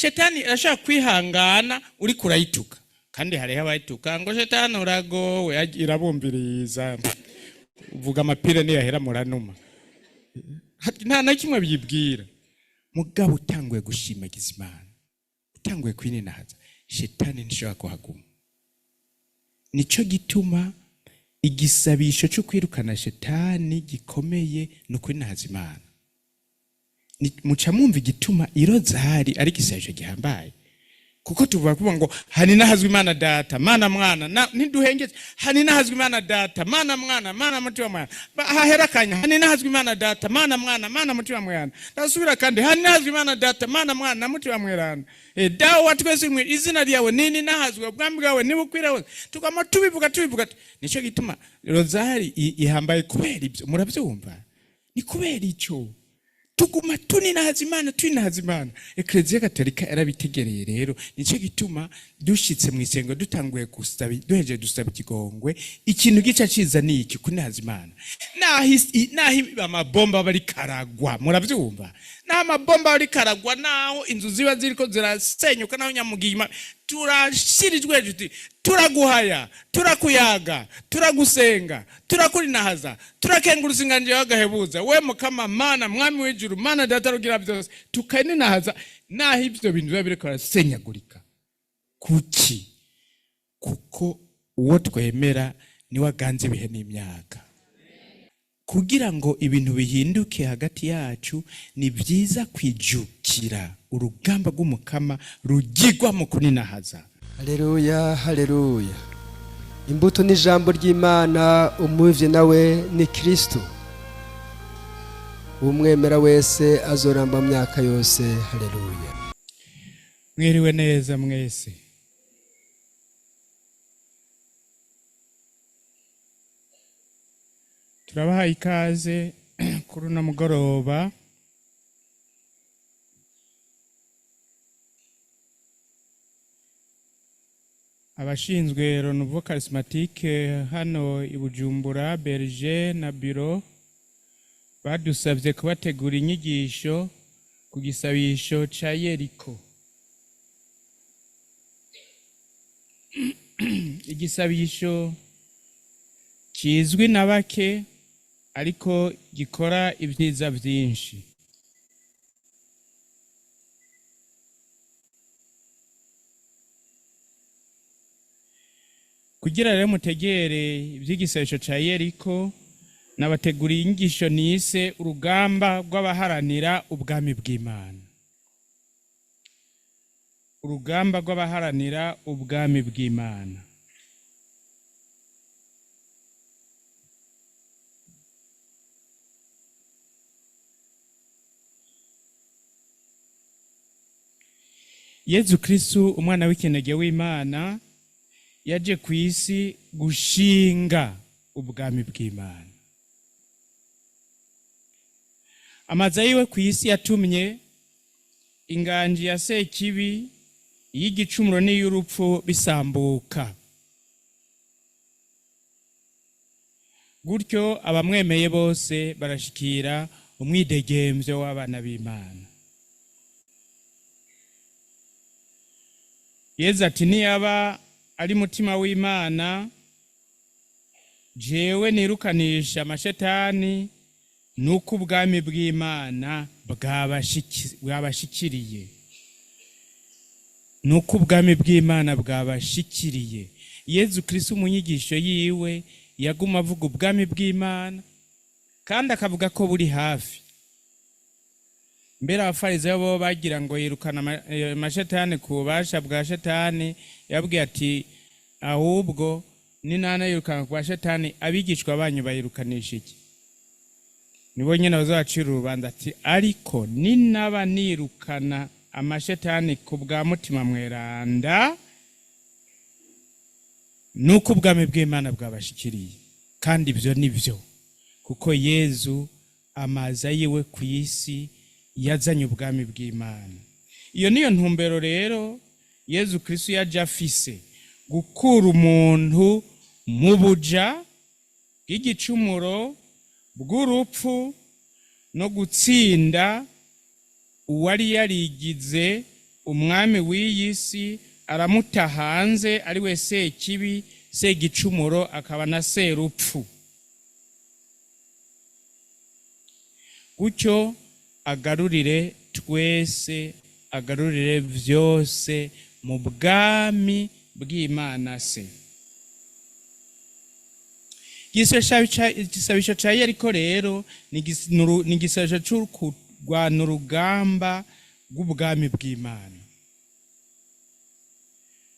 Shetani irashobora kwihangana uriko urayituka, kandi hariho abayituka ngo shetani uragowe, irabumviriza, uvuga amapire niyahera muranuma, nta na kimwe biyibwira. Mugabo utanguye gushimagiza Imana, utanguye kwininahaza, shetani ntishobora kuhaguma. Nico gituma igisabisho cyo kwirukana shetani gikomeye ni ukwinahaza Imana. Muca mwumva igituma irozari ari igisabisho gihambaye, kuko tuvuga kuvuga ngo haninahazwe Imana Data, Mana Mwana, ntiduhengetse, haninahazwe Imana Data, Mana Mwana, Mana Mutima Mwana. Hahera akanya, haninahazwe Imana Data, Mana Mwana, Mana Mutima Mwana. Ndasubira kandi, haninahazwe Imana Data, Mana Mwana na Mutima Mweranda. Dawe wa twese mwe, izina ryawe nini nahazwe, ubwami bwawe nibukwire hose. Tugama tubivuga, tubivuga. Nico gituma rozari ihambaye kubera ibyo. Murabyumva? Ni kubera ico tuguma tuninahaza Imana, tuninahaza Imana. Ekleziya Gatolika yarabitegereye rero, nico gituma dushitse mu isengo dutanguye gusaba, duhejeje dusaba ikigongwe, ikintu gica ciza ni iki? Kuninahaza Imana. Naho amabomba aba ariko aragwa, muravyumva? Naho amabomba aba ariko aragwa, naho inzu ziba ziriko zirasenyuka, naho nyamugigima, turashirijwe hejuru tuti turaguhaya, turakuyaga, turagusenga, turakurinahaza, turakenguruza inganji yawe agahebuza, we Mukama Mana Mwami w'ijuru, Mana Data rugira byose. Tukaninahaza naho ivyo bintu biba biriko birasenyagurika. Kuki? Kuko uwo twemera niwe aganza ibihe n'imyaka. Kugira ngo ibintu bihinduke hagati yacu, ni byiza kwijukira urugamba rw'Umukama rugigwa mu kuninahaza. Haleluya, haleluya. Imbuto ni ijambo ry'Imana, umuvye nawe ni Kristo. Umwemera wese azoramba myaka yose. Haleluya. Mwiriwe neza mwese. Turabahaye ikaze kuri uno mugoroba. Abashinzwe Renouveau Charismatique hano i Bujumbura, Berger na Bureau badusabye kubategura inyigisho ku gisabisho ca Yeriko. Igisabisho kizwi na bake ariko gikora ibyiza byinshi. Kugira rero mutegere iby'igisabisho ca Yeriko, nabateguriye inyigisho nise urugamba rw'abaharanira ubwami bw'Imana. Urugamba rw'abaharanira ubwami bw'Imana. Yezu Kristu umwana w'ikinege w'Imana yaje ku isi gushinga ubwami bw'Imana. Amaza yiwe ku isi yatumye inganji ya Sekibi, iy'igicumuro n'iy'urupfu bisambuka. Gutyo abamwemeye bose barashikira umwidegemvyo w'abana b'Imana. Yezu ati niyaba ari mutima w'Imana, jewe nirukanisha amashetani, nuko ubwami bw'Imana bwabashikiriye. Nuko ubwami bw'Imana bwabashikiriye. Yezu Kristo mu nyigisho yiwe yaguma avuga ubwami bw'Imana kandi akavuga ko buri hafi. Mbere abafarisayo bo bagira ngo yirukana amashetani ku bubasha bwa shetani, yabwiye ati ahubwo ninana yirukana ku bwa shetani, abigishwa banyu bayirukanisha iki? Nibo nyene bazabacira urubanza. Ati ariko ninaba nirukana amashetani ku bwa Mutima Mweranda, nuko ubwami bw'Imana bwabashikiriye. Kandi ibyo ni byo, kuko Yezu amaza yiwe ku isi yazanye ubwami bw'Imana. Iyo niyo ntumbero rero Yezu Kristo yaje afise, gukura umuntu mu buja bw'igicumuro, bw'urupfu, no gutsinda uwari yarigize Umwami w'iyi si aramuta hanze, ari we Sekibi, Segicumuro, akaba na Serupfu, gutyo agarurire twese, agarurire vyose mu bwami bw'Imana Se. Igisabisho ca Yeriko rero ni igisabisho co kurwana urugamba rw'ubwami bw'Imana,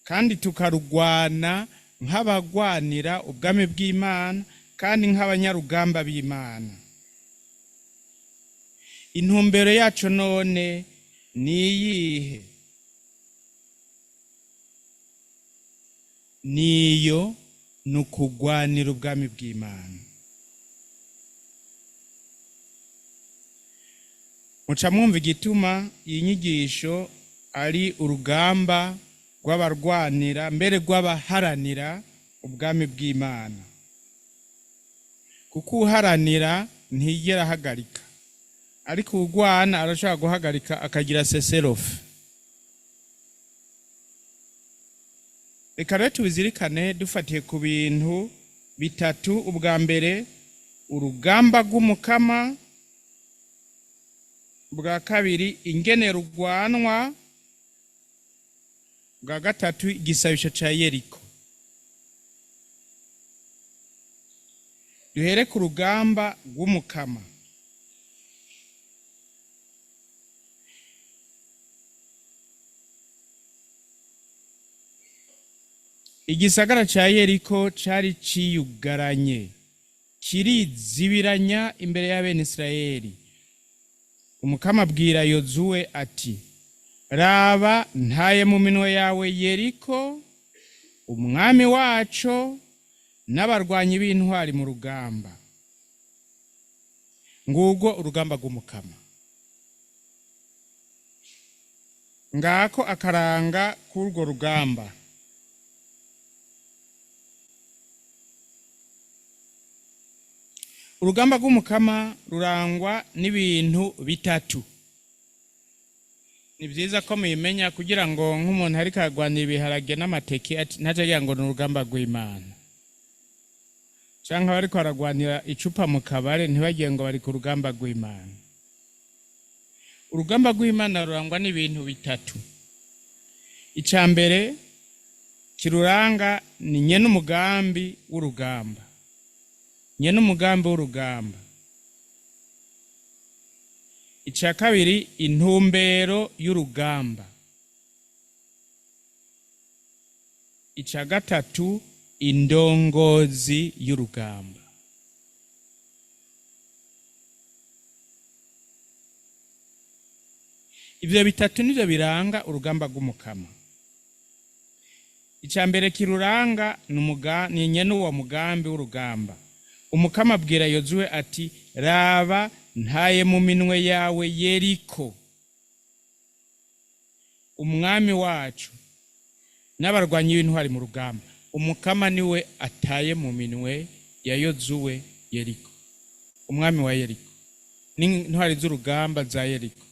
kandi tukarugwana nk'abagwanira ubwami bw'Imana kandi nk'abanyarugamba b'Imana. Intumbero yacu none ni iyihe? Niyo ni ukugwanira ubwami bw'Imana. Muca mwumva igituma iyi nyigisho ari urugamba rw'abarwanira, mbere rw'abaharanira ubwami bw'Imana, kuko uharanira ntiyigera ahagarika, ariko urwana arashobora guhagarika akagira seserofe. Reka rero tubizirikane dufatiye ku bintu bitatu. Ubwa mbere, urugamba rw'Umukama; ubwa kabiri, ingene rugwanwa; ubwa gatatu, igisabisho ca Yeriko. Duhere ku rugamba rw'Umukama. Igisagara ca Yeriko cari ciyugaranye, kirizibiranya imbere y'abene Isirayeli. Umukama abwira Yozuwe ati: "Raba, ntaye mu minwe yawe Yeriko, umwami waco n'abarwanyi b'intwari mu rugamba." Ngubwo urugamba rw'Umukama. Ngako akaranga k'urwo rugamba. Urugamba rw'Umukama rurangwa n'ibintu bitatu. Ni vyiza ko mubimenya kugira ngo nk'umuntu ariko aragwanira ibiharage n'amateke ntace agira ngo ni urugamba rw'Imana, canke abariko baragwanira icupa mu kabare ntibagire ngo bari ku rugamba rw'Imana. Urugamba rw'Imana rurangwa n'ibintu bitatu. Ica mbere kiruranga ni nyene umugambi w'urugamba. Nyene umugambi w'urugamba. Ica kabiri, intumbero y'urugamba. Ica gatatu, indongozi y'urugamba. Ivyo bitatu nivyo biranga urugamba rw'Umukama. Ica mbere kiruranga ni nyene uwo mugambi w'urugamba. Umukama abwira Yozuwe ati: "Raba, ntaye mu minwe yawe Yeriko, umwami wacu n'abarwanyi b'intwari mu rugamba." Umukama niwe ataye mu minwe ya Yozuwe Yeriko, umwami wa Yeriko n'intwari z'urugamba za Yeriko.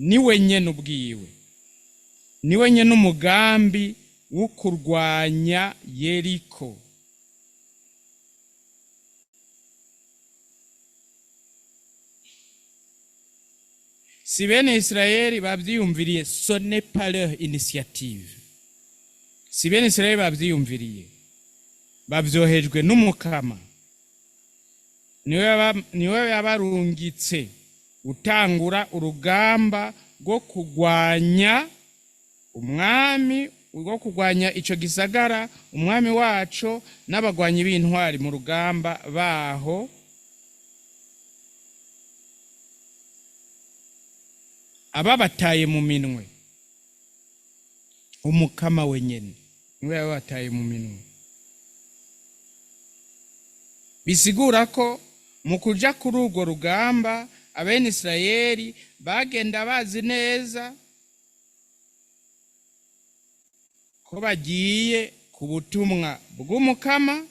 Niwe nyene ubwiwe, niwe nyene umugambi wo kurwanya Yeriko. Si bene Isirayeli bavyiyumviriye, ce n'est pas leur initiative. Si bene Isirayeli bavyiyumviriye, bavyohejwe n'Umukama. Niwe yabarungitse gutangura urugamba rwo kugwanya umwami, rwo kugwanya ico gisagara, umwami waco n'abagwanyi b'intwari mu rugamba baho. Ababataye mu minwe, Umukama wenyene niwe yabataye mu minwe. Bisigura ko mu kuja kuri urwo rugamba abene Isirayeli bagenda bazi neza ko bagiye ku butumwa bw'Umukama,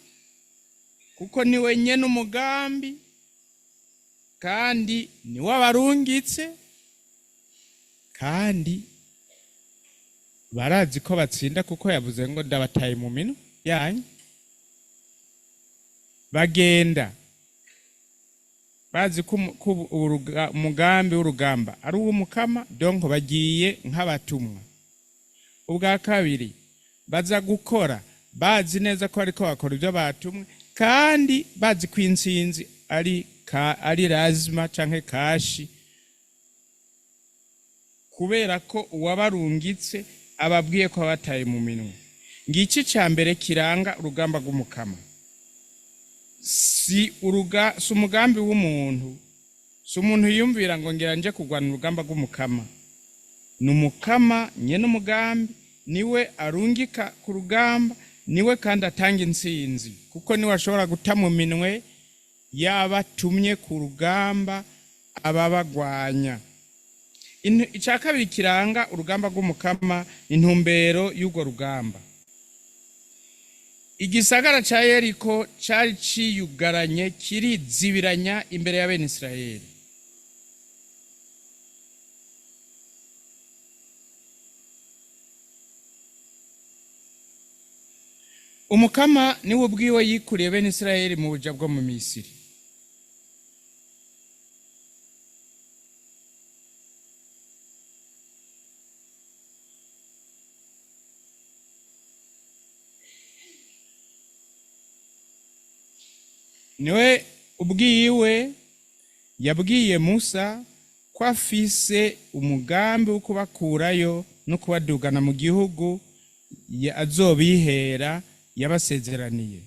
kuko niwe nyene umugambi kandi niwe abarungitse, kandi Barazi ko batsinda, kuko yavuze ngo ndabataye mu minwe yanyu. Bagenda bazi ko umugambi w'urugamba ari uw'Umukama, donc bagiye nk'abatumwa. Ubwa kabiri, baza gukora bazi neza ko ariko bakora ibyo batumwe, kandi bazi ko intsinzi ari lazima canke kashi, kubera ko uwabarungitse ababwiye ko abataye mu minwe. Ngiki ca mbere kiranga urugamba rw'Umukama: si umugambi w'umuntu, si umuntu yiyumvira ngo ngira nje kurwana urugamba rw'Umukama. Ni Umukama nyene umugambi, niwe arungika ku rugamba, niwe kandi atanga intsinzi, kuko niwe ashobora guta mu minwe y'abatumye ku rugamba ababagwanya. Icya kabiri kiranga urugamba rw'Umukama, intumbero y'urwo rugamba. Igisagara ca Yeriko cari ciyugaranye, kirizibiranya imbere ya bene Isirayeli. Umukama niwe ubwiwe yikuriye bene Isirayeli mu buja bwo mu Misiri. Niwe ubwiwe yabwiye Musa ko afise umugambi wo kubakurayo no kubadugana mu gihugu azobihera yabasezeraniye.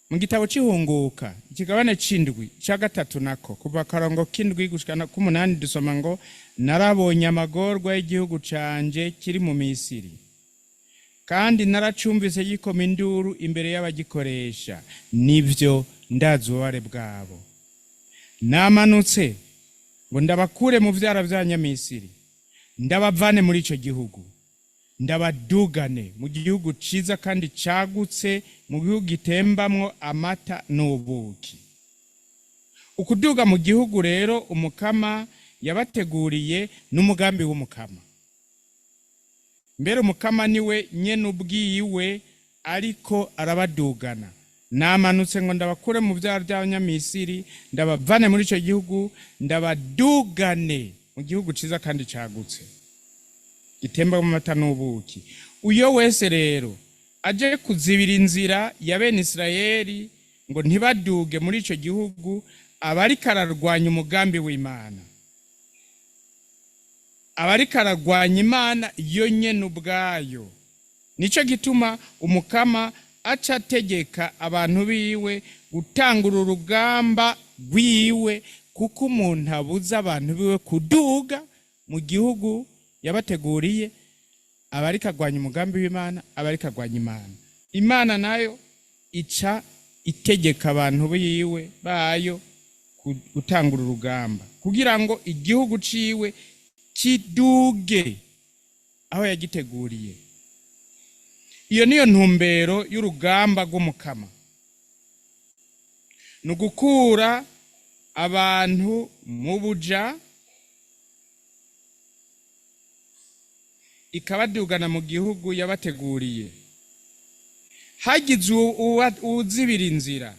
Mu gitabo c'Ihunguka, ikigabane c'indwi ca gatatu, nako kuva akarongo k'indwi gushikana k'umunani, dusoma ngo: "Narabonye amagorwa y'igihugu canje kiri mu Misiri, kandi naracumvise gikoma induru imbere y'abagikoresha. Nivyo, ndazi ububabare bwabo. Namanutse ngo ndabakure mu vyara vya Nyamisiri, ndabavane muri ico gihugu, ndabadugane mu gihugu ciza kandi cagutse, mu gihugu gitembamwo amata n'ubuki." Ukuduga mu gihugu rero Umukama yabateguriye n'umugambi w'Umukama. Mbere Umukama niwe nyene ubwiwe ariko arabadugana. Namanutse ngo ndabakure mu vyaro by'Abanyamisiri, ndabavane muri ico gihugu, ndabadugane mu gihugu ciza kandi cagutse gitembamwo amata n'ubuki. Uyo wese rero aje kuzibira inzira ya bene Isirayeli ngo ntibaduge muri ico gihugu, aba ariko ararwanya umugambi w'Imana, aba ariko ararwanya Imana yo nyene ubwayo. Nico gituma Umukama aca ategeka abantu biwe gutangura urugamba rwiwe, kuko umuntu abuza abantu biwe kuduga mu gihugu yabateguriye aba ariko arwanya umugambi w'Imana, aba ariko arwanya Imana. Imana nayo ica itegeka abantu biwe bayo gutangura urugamba kugira ngo igihugu ciwe kiduge aho yagiteguriye. Iyo niyo ntumbero y'urugamba rw'Umukama, ni ugukura abantu mu buja ikabadugana mu gihugu yabateguriye. Hagize uwuzibira inzira,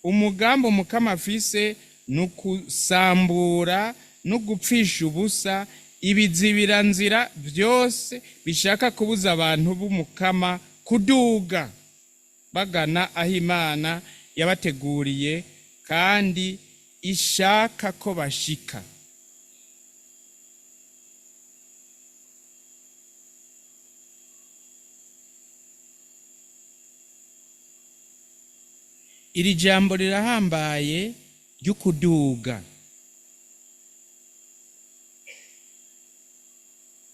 umugambi Umukama afise ni ukusambura no gupfisha ubusa ibizibiranzira byose bishaka kubuza abantu b'Umukama kuduga bagana aho Imana yabateguriye kandi ishaka ko bashika. Iri jambo rirahambaye ry'ukuduga.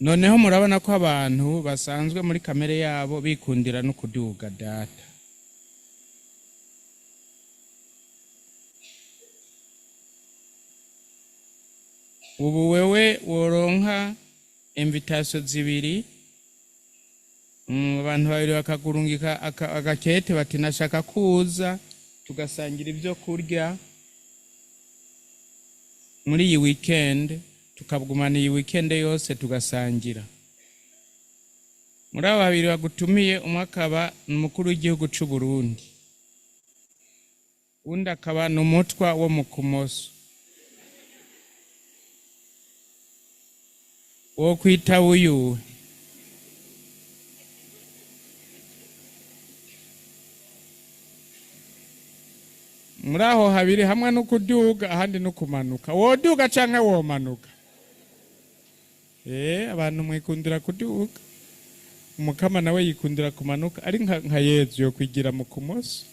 Noneho murabona ko abantu basanzwe muri kamere yabo bikundira no kuduga data. Ubu wewe woronka invitation zibiri, abantu babiri bakagurungika agakete bati nashaka kuza tugasangira ibyo kurya muri iyi weekend. Tukagumana iyi weekend yose, tugasangira. Muri abo babiri bagutumiye, umwe akaba ni umukuru w'igihugu c'u Burundi, undi akaba ni umutwa wo mu Kumoso, wo kwita uyuwe? Muri aho habiri, hamwe no kuduga, ahandi no kumanuka, woduga canke womanuka? Abantu mwikundira kuduga, umukama nawe yikundira kumanuka. Ari nka Yezu yo kwigira mu Kumoso.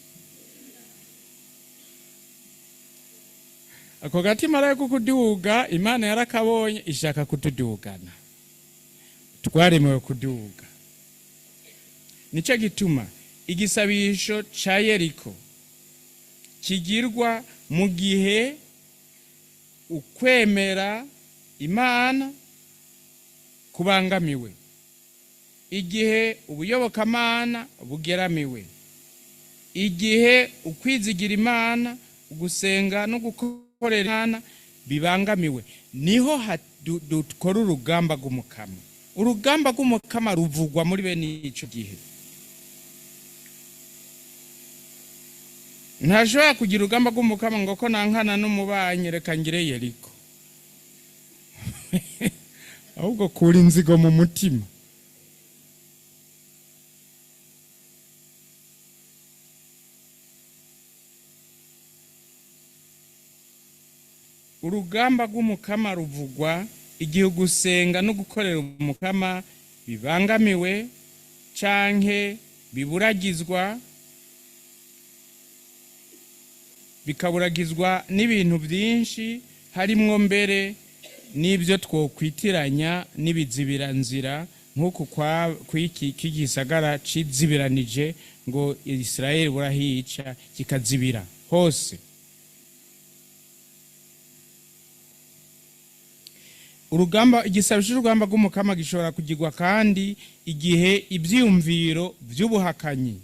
Ako gatima rero ko kuduga, Imana yarakabonye, ishaka kutudugana. Twaremewe kuduga. Nicyo gituma igisabisho ca Yeriko kigirwa mu gihe ukwemera Imana kubangamiwe, igihe ubuyobokamana bugeramiwe, igihe ukwizigira Imana, ugusenga no gukorera Imana bibangamiwe. Niho dukora urugamba rw'Umukama. Urugamba rw'Umukama ruvugwa muri bene ico gihe. Ntashobora kugira urugamba rw'Umukama ngo ko nankana n'umubanyi, reka ngire Yeriko. Ahubwo kura inzigo mu mutima. Urugamba rw'Umukama ruvugwa igihe ugusenga no gukorera Umukama bibangamiwe canke biburagizwa, bikaburagizwa n'ibintu byinshi, harimwo mbere n'ibyo twokwitiranya n'ibizibiranzira, nk'uku kwa kw'iki k'igisagara cizibiranije ngo Israel burahica, kikazibira hose. Urugamba, igisabisho c'urugamba rw'Umukama gishobora kugirwa kandi igihe ivyiyumviro vy'ubuhakanyi,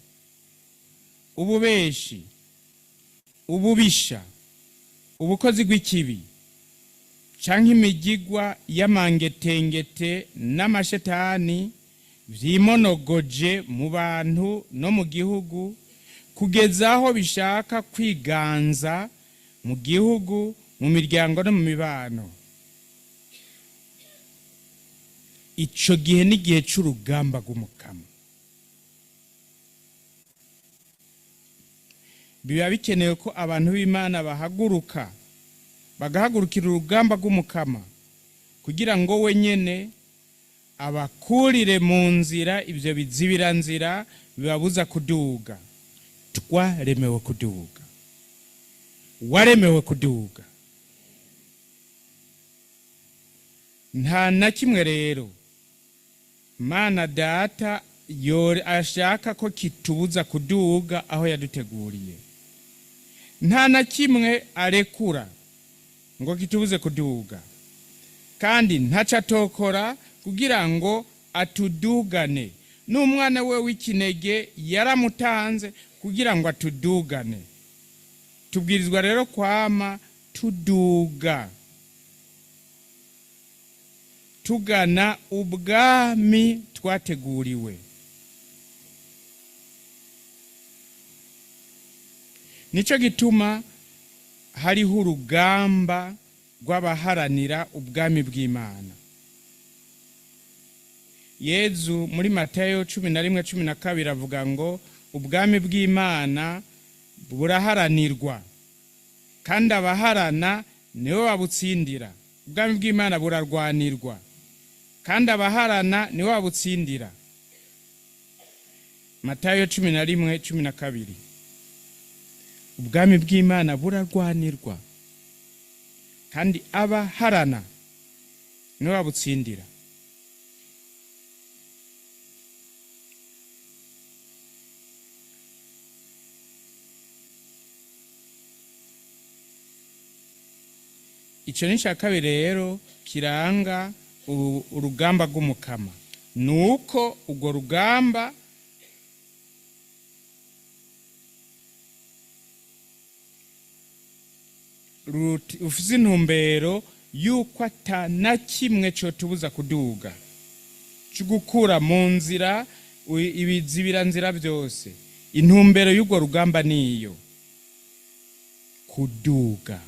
ububeshi, ububisha, ubukozi bw'ikibi canke imigigwa y'amangetengete n'amashetani vyimonogoje mu bantu no mu gihugu, kugeza aho bishaka kwiganza mu gihugu, mu miryango no mu mibano. Ico gihe n'igihe c'urugamba rw'Umukama. Biba bikenewe ko abantu b'Imana bahaguruka, bagahagurukira urugamba rw'Umukama, kugira ngo we nyene abakurire mu nzira ivyo bizibiranzira bibabuza kuduga. Twaremewe kuduga, waremewe kuduga. Nta na kimwe rero Mana Data yore ashaka ko kitubuza kuduga aho yaduteguriye. Nta na kimwe arekura ngo kitubuze kuduga, kandi ntaco atokora kugira ngo atudugane. N'umwana we w'ikinege yaramutanze kugira ngo atudugane. Tubwirizwa rero kwama tuduga, tugana ubwami twateguriwe. Nico gituma hariho urugamba rw'abaharanira ubwami bw'Imana. Yezu muri Matayo 11:12 avuga ngo ubwami bw'Imana buraharanirwa, kandi abaharana nibo babutsindira. Ubwami bw'Imana burarwanirwa, kandi abaharana nibo babutsindira. Matayo 11:12. Ubwami bw'Imana burarwanirwa, kandi abaharana nibo babutsindira. Ico ni ica kabiri rero kiranga urugamba rw'Umukama, nuko urwo rugamba rufise intumbero Yuko ata na kimwe cotubuza kuduga, co gukura mu nzira ibizibiranzira byose. Intumbero y'urwo rugamba niyo kuduga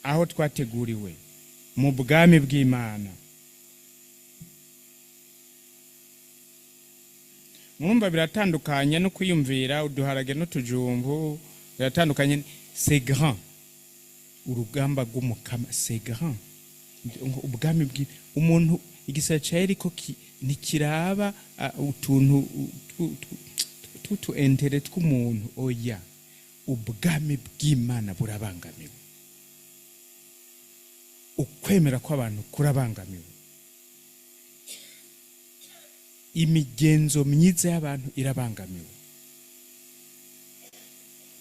aho twateguriwe mu bwami bw'Imana. Murumva biratandukanye no kwiyumvira uduharage n'utujumbu, biratandukanye. C'est grand, urugamba rw'Umukama, c'est grand. Ubwami bw'i umuntu igisebe ca Yeriko ntikiraba utuntu tw'utu intérêts tw'umuntu. Oya, ubwami bw'Imana burabangamiwe, ukwemera kw'abantu kurabangamiwe, imigenzo myiza y'abantu irabangamiwe,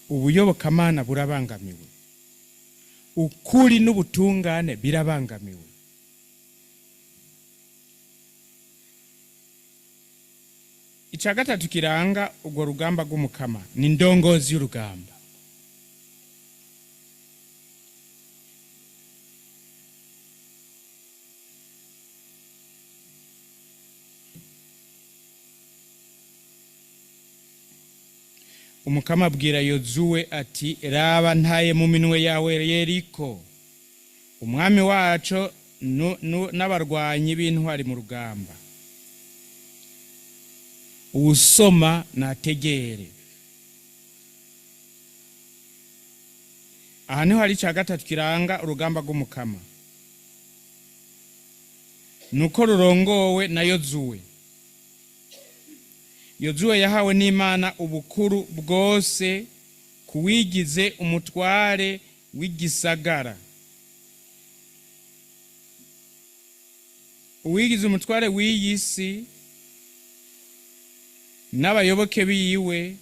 ubuyobokamana burabangamiwe, ukuri n'ubutungane birabangamiwe. Icya gatatu kiranga urwo rugamba rw'Umukama ni indongozi y'urugamba. Umukama abwira Yozuwe ati: "Raba, ntaye mu minwe yawe Yeriko, umwami waco n'abarwanyi b'intwari mu rugamba." Uwusoma nategere. Aha niho hari icya gatatu kiranga urugamba rw'Umukama, nuko rurongowe na Yozuwe. Yozuwe yahawe n'Imana ubukuru bwose kuwigize umutware w'igisagara. Uwigize umutware w'iyi si n'abayoboke biwe,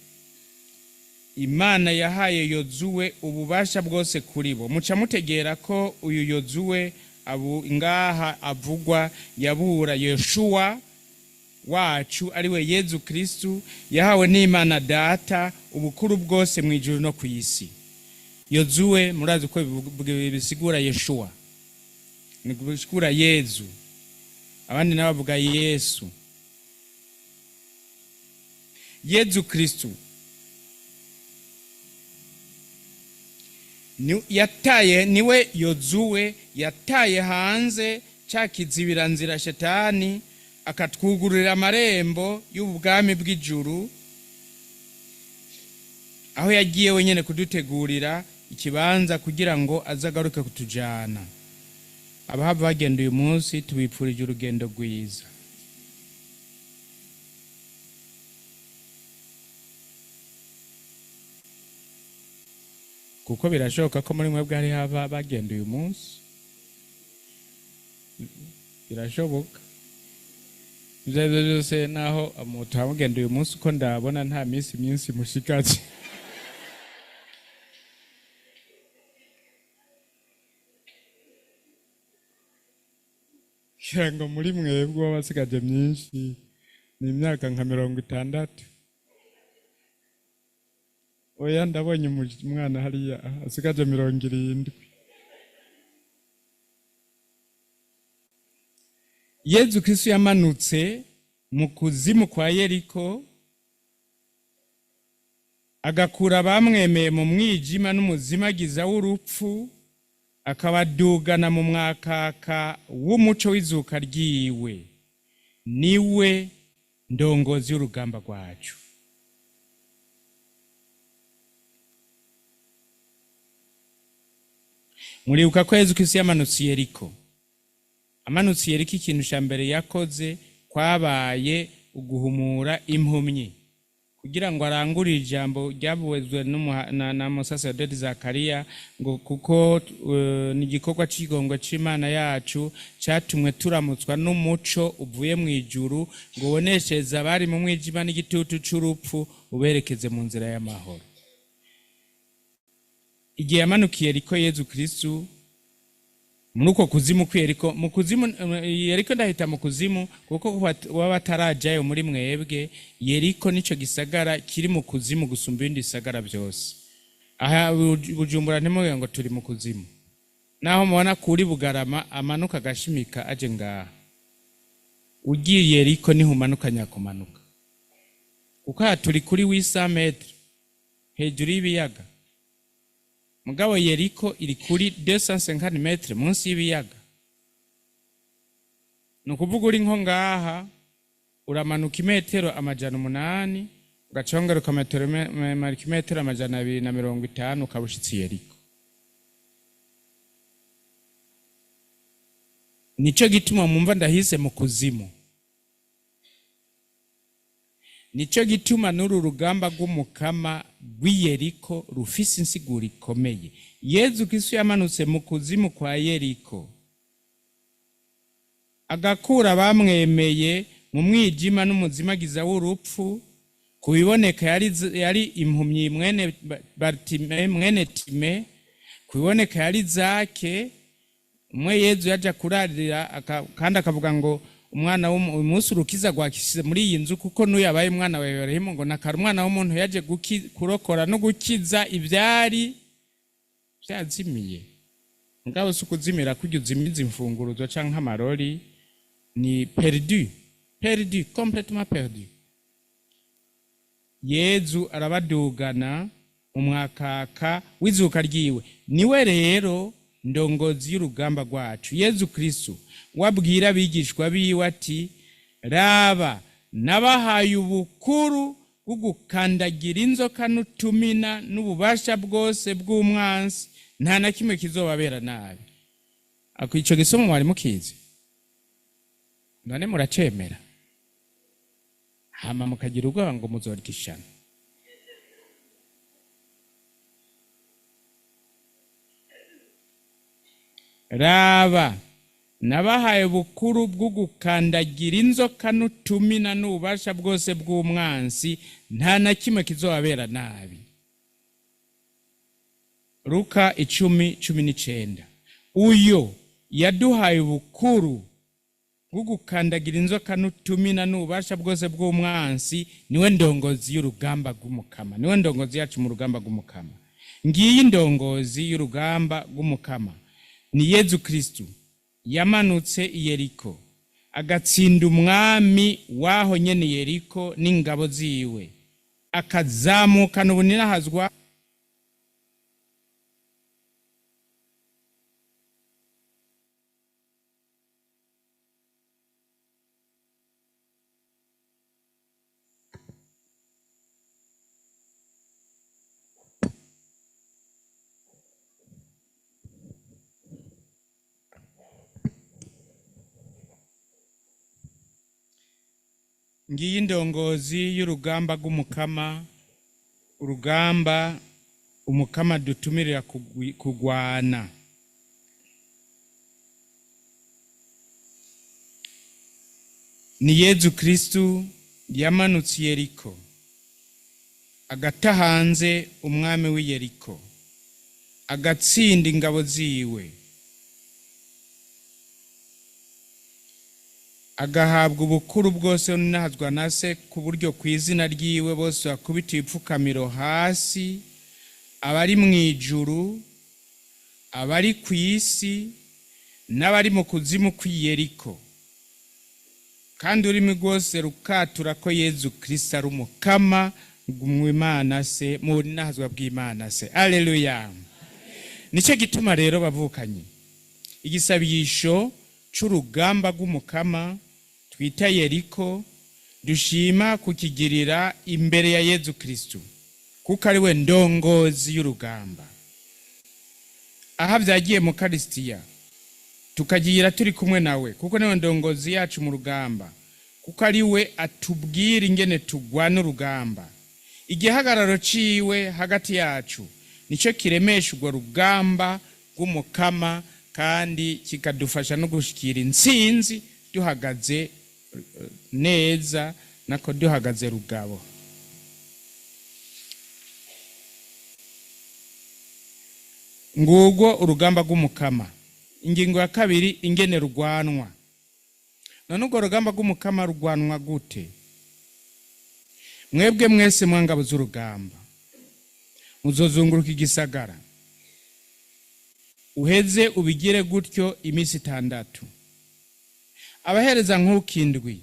Imana yahaye Yozuwe ububasha bwose kuri bo. Muca mutegera ko uyu Yozuwe abu ngaha avugwa yabura Yeshuwa wacu, ariwe Yezu Kristu, yahawe n'Imana Data ubukuru bwose mu ijuru no ku isi. Yozuwe murazi ko bisigura Yeshuwa, ni bisigura Yezu, abandi nabo bavuga Yesu. Yezu Kristu yataye, niwe Yozuwe yataye hanze ca kizibiranzira Shetani, akatwugururira amarembo y'ubwami bw'ijuru, aho yagiye wenyine kudutegurira ikibanza kugira ngo aze agaruke kutujana. Abahava bagenda uyu munsi, tubipfurije urugendo rwiza. Kuko birashoboka ko muri mwebwe hari hava bagenda uyu munsi, birashoboka. Ibyo ari byo byose, naho mutamugenda uyu munsi, uko ndabona nta minsi myinshi mushikaje. Kugira ngo muri mwebwe wabasigaje myinshi ni imyaka nka 60. Oya, ndabonye umwana hariya asigaje 70. Yezu Kristo yamanutse mu kuzimu kwa Yeriko, agakura abamwemeye mu mwijima n'umuzimagiza w'urupfu, akabadugana mu mwakaka w'umuco w'izuka ryiwe. Niwe ndongozi y'urugamba rwacu. Muribuka ko Yezu Kristo yamanutse i Yeriko. Amanutse i Yeriko, ikintu cya mbere yakoze kwabaye uguhumura impumyi, kugira ngo arangurire ijambo ryavuzwe na musaseredoti Zakariya, ngo kuko ni igikorwa cy'igongo c'Imana yacu cyatumwe turamutswa n'umuco uvuye mu ijuru, ngo uboneshereze abari mu mwijima n'igitutu c'urupfu, uberekeze mu nzira y'amahoro. Igihe yamanukiye Yeriko Yezu Kristu muri uko kuzimu kw'Yeriko, mu kuzimu Yeriko, ndahita mu kuzimu kuko waba batarajayo muri mwebwe. Yeriko nico gisagara kiri mu kuzimu gusumba ibindi bisagara byose. Aha Bujumbura ntimuvuge ngo turi mu kuzimu. Naho mubona kuri Bugarama amanuka agashimika aje ngaha, ugiye Yeriko niho umanuka nyakumanuka, kuko aha turi kuri 800 mètres hejuru y'ibiyaga, mugabo Yeriko iri kuri 250 mètres munsi y'ibiyaga. Ni ukuvuga uri nko ngaha uramanuka imetero 800, ugaca wongeruka imetero 250, ukaba ushitse Yeriko. Nico gituma mumva ndahise mu kuzimu. Nico gituma n'uru rugamba rw'umukama rw'Iyeriko rufise insiguro ikomeye. Yezu Kristo yamanutse mu kuzimu kwa Yeriko, agakura abamwemeye mu mwijima n'umuzimagiza w'urupfu. Ku biboneka yari impumyi mwene Bartime, mwene Time. Ku biboneka yari Zake, umwe Yezu yaja kurarira, kandi akavuga ngo umwana umunsi urukiza rwakishije muri iyi nzu, kuko n'uyu yabaye umwana wa Ibrahimu, ngo nakara umwana w'umuntu yaje kurokora no gukiza ibyari byazimiye. Mugabo si ukuzimira kurya uzimiza imfunguruzo canke amarori, ni perdu, perdu, complètement perdu. Yezu arabadugana mu mwakaka w'izuka ryiwe. Niwe rero ndongozi y'urugamba rwacu. Yezu Kristo wabwira abigishwa biwe ati: raba, nabahaye ubukuru bwo gukandagira inzoka n'utumina n'ububasha bwose bw'umwansi, nta na kimwe kizobabera nabi. Ako ico gisomo mwari mukizi? None muracemera hama mukagira ubwoba ngo muzorya ishano. Raba, nabahaye ubukuru bwo gukandagira inzoka n'utumina n'ububasha bwose bw'umwansi, nta na kimwe kizobabera nabi. Luka 10:19. Uyo yaduhaye ubukuru bwo gukandagira inzoka n'utumina n'ububasha bwose bw'umwansi, niwe ndongozi y'urugamba rw'umukama, niwe ndongozi yacu mu rugamba rw'umukama. Ngiyi ndongozi y'urugamba rw'umukama ni Yezu Kristo yamanutse i Yeriko agatsinda umwami waho nyene Yeriko n'ingabo ziwe, akazamukana ubuninahazwa. Ngiyi ndongozi y'urugamba rw'umukama, urugamba umukama dutumirira kugwana. Ni Yezu Kristo yamanutse i Yeriko agata hanze umwami w'i Yeriko, agatsinda ingabo ziwe, agahabwa ubukuru bwose n'ahazwa na se, ku buryo ku izina ryiwe bose bakubita ibipfukamiro hasi, abari mu ijuru, abari ku isi, n'abari mu kuzimu kw'i Yeriko. Kandi ururimi rwose rukatura ko Yezu Kristo ari umukama mw'Imana se, mu bunahazwa bw'Imana se. Alleluya. Nicyo gituma rero bavukanye igisabisho c'urugamba rw'umukama twita Yeriko dushima kukigirira imbere ya Yezu Kristo, kuko ari we ndongozi y'urugamba. Aha vyagiye mu Karisitiya tukagira turi kumwe nawe, kuko niwe ndongozi yacu mu rugamba, kuko ari we atubwira ingene tugwana urugamba. Igihagararo ciwe hagati yacu nico kiremesha urwo rugamba rw'umukama, kandi kikadufasha no gushikira intsinzi duhagaze neza, nako duhagaze rugabo. Ngurwo urugamba rw'umukama. Ingingo ya kabiri, ingene rugwanwa. None urwo rugamba rw'umukama rugwanwa gute? Mwebwe mwese mwangabo z'urugamba muzozunguruka igisagara. Uheze ubigire gutyo iminsi 6. Abahereza nk'ukindwi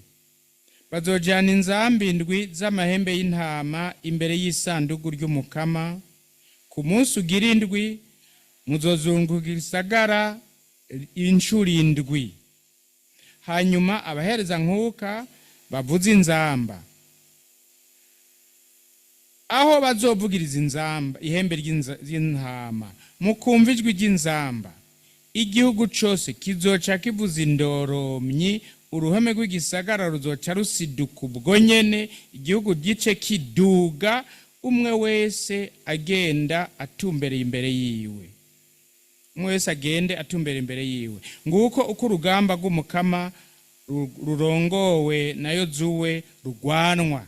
bazojana inzamba 7 z'amahembe y'intama imbere y'isanduku ry'Umukama. Ku munsi ugira 7 muzozunguka igisagara inshuro 7. Hanyuma abahereza nkuka bavuze inzamba. Aho bazovugiriza inzamba ihembe ry'intama, mukumva ijwi ry'inzamba, igihugu cose kizoca kivuza indoromyi, uruhome rw'igisagara ruzoca rusiduka ubwo nyene, igihugu gice kiduga, umwe wese agenda atumbereye imbere yiwe. Umwe wese agende atumbere imbere yiwe. Nguko uko urugamba rw'Umukama rurongowe na Yozuwe rugwanwa.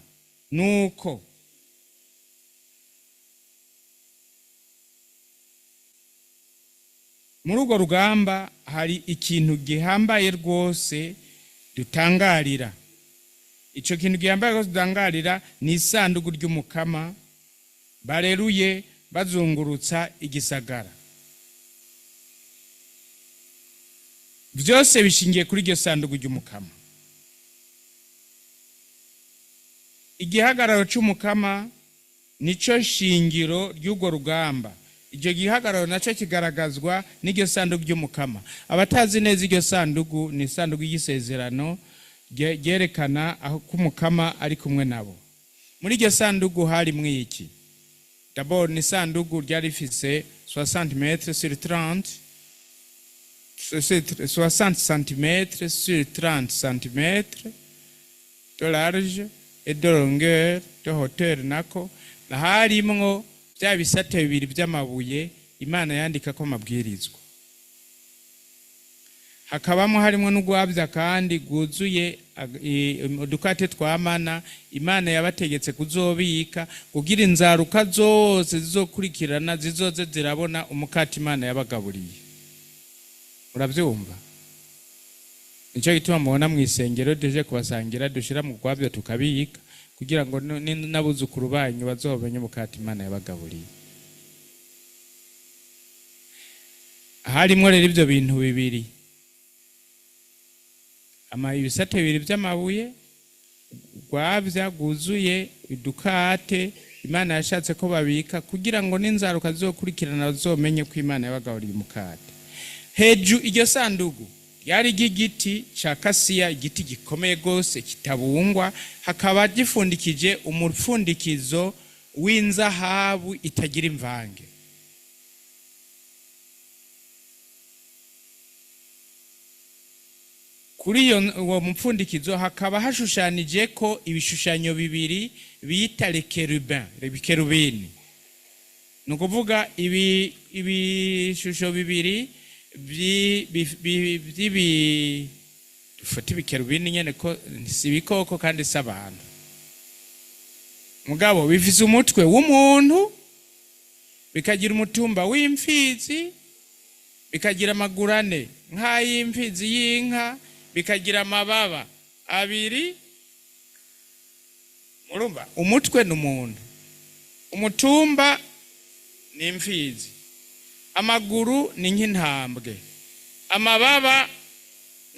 Nuko muri urwo rugamba hari ikintu gihambaye rwose dutangarira. Ico kintu gihambaye rwose dutangarira ni isanduku ry'Umukama bareruye bazungurutsa igisagara. Vyose bishingiye kuri iryo sanduku ry'Umukama. Igihagararo c'Umukama nico shingiro ry'urwo rugamba. Icyo gihagararo nacyo kigaragazwa n'iryo sanduku ry'Umukama. Abatazi neza iryo sanduku, ni isanduku y'isezerano ryerekana aho ko Umukama ari kumwe nabo. Muri iryo sanduku harimwo iki? D'abord ni isanduku ryari rifise 60 mètres sur 30, 60 centimètres sur 30 centimètres de large et de longueur, de hauteur nako. Harimwo bya bisate bibiri by'amabuye Imana yandika ko amabwirizwa. Hakabamo harimo n'ugwabya kandi guzuye udukate twa mana Imana yabategetse kuzobika kugira inzaruka zose zizokurikirana zizoze zirabona umukate Imana yabagaburiye. Urabyumva? Nico gituma mubona mu isengero duje kubasangira dushira mu gwabya tukabika kugira ngo n'abuzukuru banyu bazomenye umukate Imana yabagaburiye. Harimwo rero ibyo bintu bibiri, ibisate bibiri by'amabuye, gwabya guzuye idukate Imana yashatse ko babika kugira ngo n'inzaruka zizokurikirana bazomenye ko Imana yabagaburiye umukate. Hejuru iryo sanduku ryari ry'igiti ca kasiya, igiti gikomeye gose kitabungwa, hakaba gifundikije umupfundikizo w'inzahabu itagira imvange. Kuri uwo mupfundikizo hakaba hashushanije ko ibishushanyo bibiri bita les chérubins, les cherubini. Ni ukuvuga ibishusho bibiri dufate ibikerubini nyene ko si ibikoko kandi si abantu. Mugabo bifise umutwe w'umuntu, bikagira umutumba w'imfizi, bikagira amaguru ane nk'ay'imfizi y'inka, bikagira amababa abiri. Murumva, umutwe ni umuntu, umutumba ni imfizi, amaguru ni nk'intambwe, amababa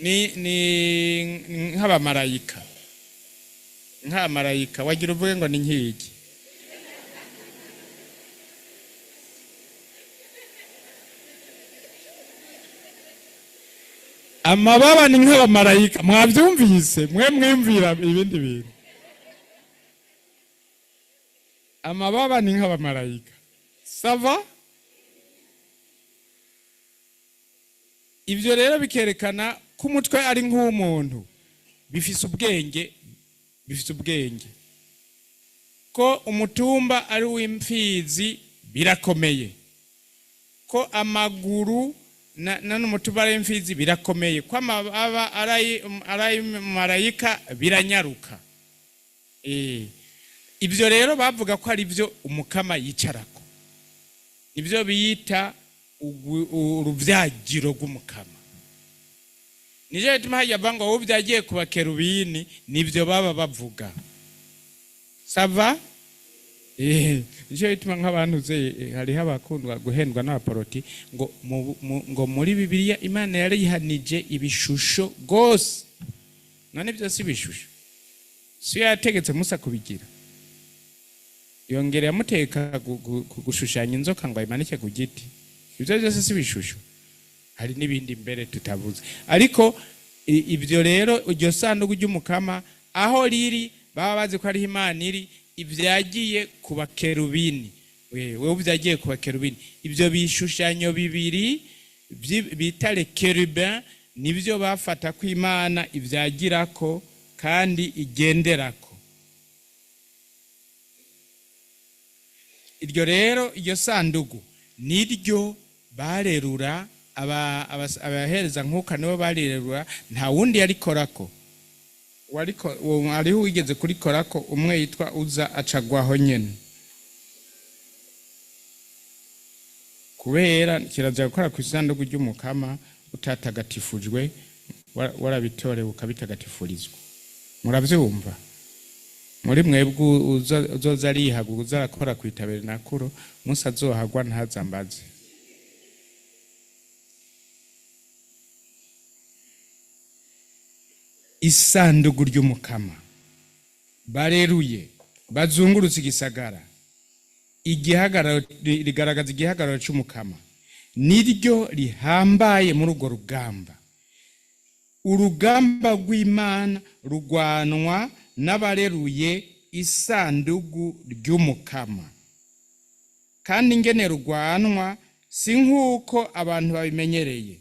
ni nk'abamarayika. Nk'abamarayika wagira uvuge ngo ni nk'iki? Amababa ni nk'abamarayika. Mwabyumvise mwe mwimvira ibindi bintu. Amababa ni nk'abamarayika. Ça va? Ibyo rero bikerekana ko umutwe ari nk'umuntu, bifise ubwenge, bifise ubwenge. Ko umutumba ari uw'imfizi birakomeye, ko amaguru na n'umutumba ari uw'imfizi birakomeye, ko amababa ari marayika biranyaruka. Ibyo rero bavuga ko ari byo Umukama yicarako, nibyo biyita uruvyagiro rw'Umukama. Nico gituma hajya bava ngo wowe uvyagiye ku bakerubini, nivyo baba bavuga. Ça va? Nico bituma nk'abantu ze hariho abakundwa guhendwa n'abaporoti ngo ngo muri Bibiliya Imana yarihanije ibishusho gose. None byose ibishusho siyo yategetse Musa kubigira? Yongera yamuteka gushushanya inzoka ngo ayimanike ku giti. Ibyo byose si ibishusho? Hari n'ibindi mbere tutavuze. Ariko ibyo rero, iryo sanduku ry'Umukama aho riri, baba bazi ko ariho Imana iri. Ibyagiye ku bakerubini, wewe byagiye ku bakerubini, ibyo bishushanyo bibiri bita les chérubins, nibyo bafata ko Imana ibyagirako kandi igenderako. Iryo rero, iryo sanduku niryo barerura, abahereza nkuka nibo barirerura, nta wundi yarikorako. Wariko uwo hariho wigeze kurikorako umwe yitwa Uza, acagwaho nyene, kubera kirazira gukora ku isanduku ry'Umukama utatagatifujwe, warabitorewe ukabitagatifurizwa. Muravyumva? Muri mwebwe uzoza arihaga, uza arakora ku itaberenakuro, umunsi azohagwa ntazambaze. Isanduku ry'Umukama bareruye bazungurutse igisagara, igihagararo rigaragaza igihagararo c'Umukama, niryo rihambaye muri urwo rugamba. Urugamba rw'Imana rugwanwa n'abareruye isandugu ry'Umukama, kandi ingene rugwanwa si nk'uko abantu babimenyereye.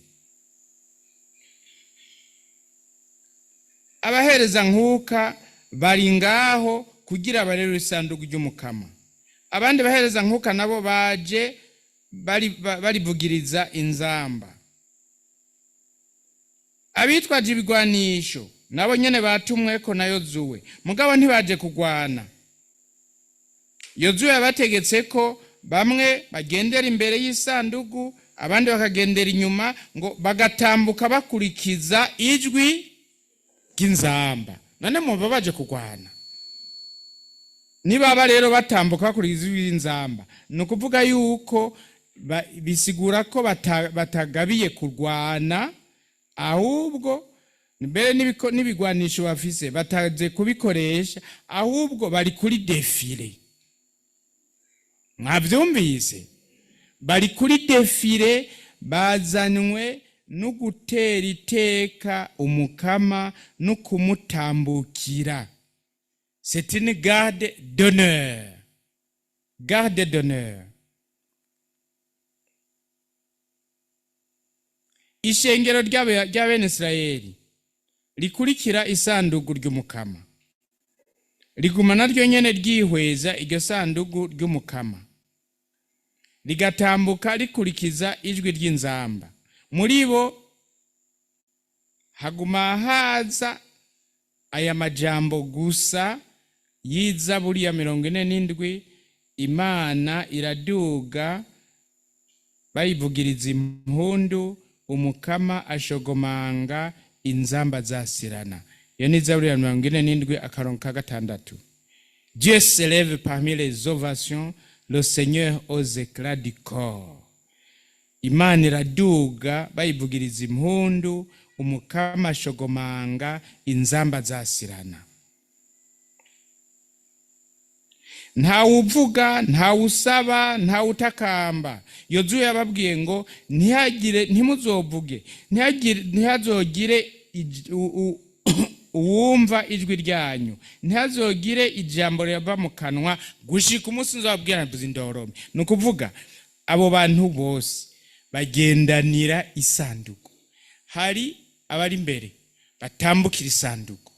Abahereza nkuka bari ngaho kugira barerure isanduku ry'Umukama. Abandi bahereza nkuka nabo baje barivugiriza inzamba. Abitwaje ibigwanisho nabo nyene batumweko na Yozuwe, mugabo ntibaje kugwana. Yozuwe yabategetse ko bamwe bagendera imbere y'isanduku, abandi bakagendera inyuma, ngo bagatambuka bakurikiza ijwi ry'inzamba. None mwumva baje kugwana? Nibaba rero batambuka bakurikiza ijwi ry'inzamba, ni ukuvuga yuko bisigura ko batagabiye kurwana, ahubwo mbere n'ibigwanisho bafise bataze kubikoresha, ahubwo bari kuri défilé. Mwavyumvise? Bari kuri défilé, bazanywe no gutera iteka Umukama no kumutambukira. C'est une garde d'honneur, garde d'honneur. Ishengero ry'abene Isirayeli rikurikira isanduku ry'Umukama riguma naryo nyene ryihweza iryo sanduku ry'Umukama, rigatambuka rikurikiza ijwi ry'inzamba. Muri bo haguma haza aya majambo gusa y'Izaburi ya 47: "Imana iraduga bayivugiriza impundu, Umukama ashogomanga inzamba zasirana." Iyo ni Zaburi ya 47, akarongo ka 6: "Dieu s'élève parmi les ovations, le Seigneur aux éclats du cor." Imana iraduga bayivugiriza impundu, Umukama ashogomanga inzamba zasirana. Ntawuvuga, ntawusaba, ntawutakamba. Yozuwe yababwiye ngo ntihagire, ntimuzovuge, ntihagire, ntihazogire uwumva ijwi ryanyu, ntihazogire ijambo riva mu kanwa gushika umunsi nzobabwira mvuze indorome. Ni ukuvuga abo bantu bose bagendanira isanduku. Hari abari imbere batambukira isanduku,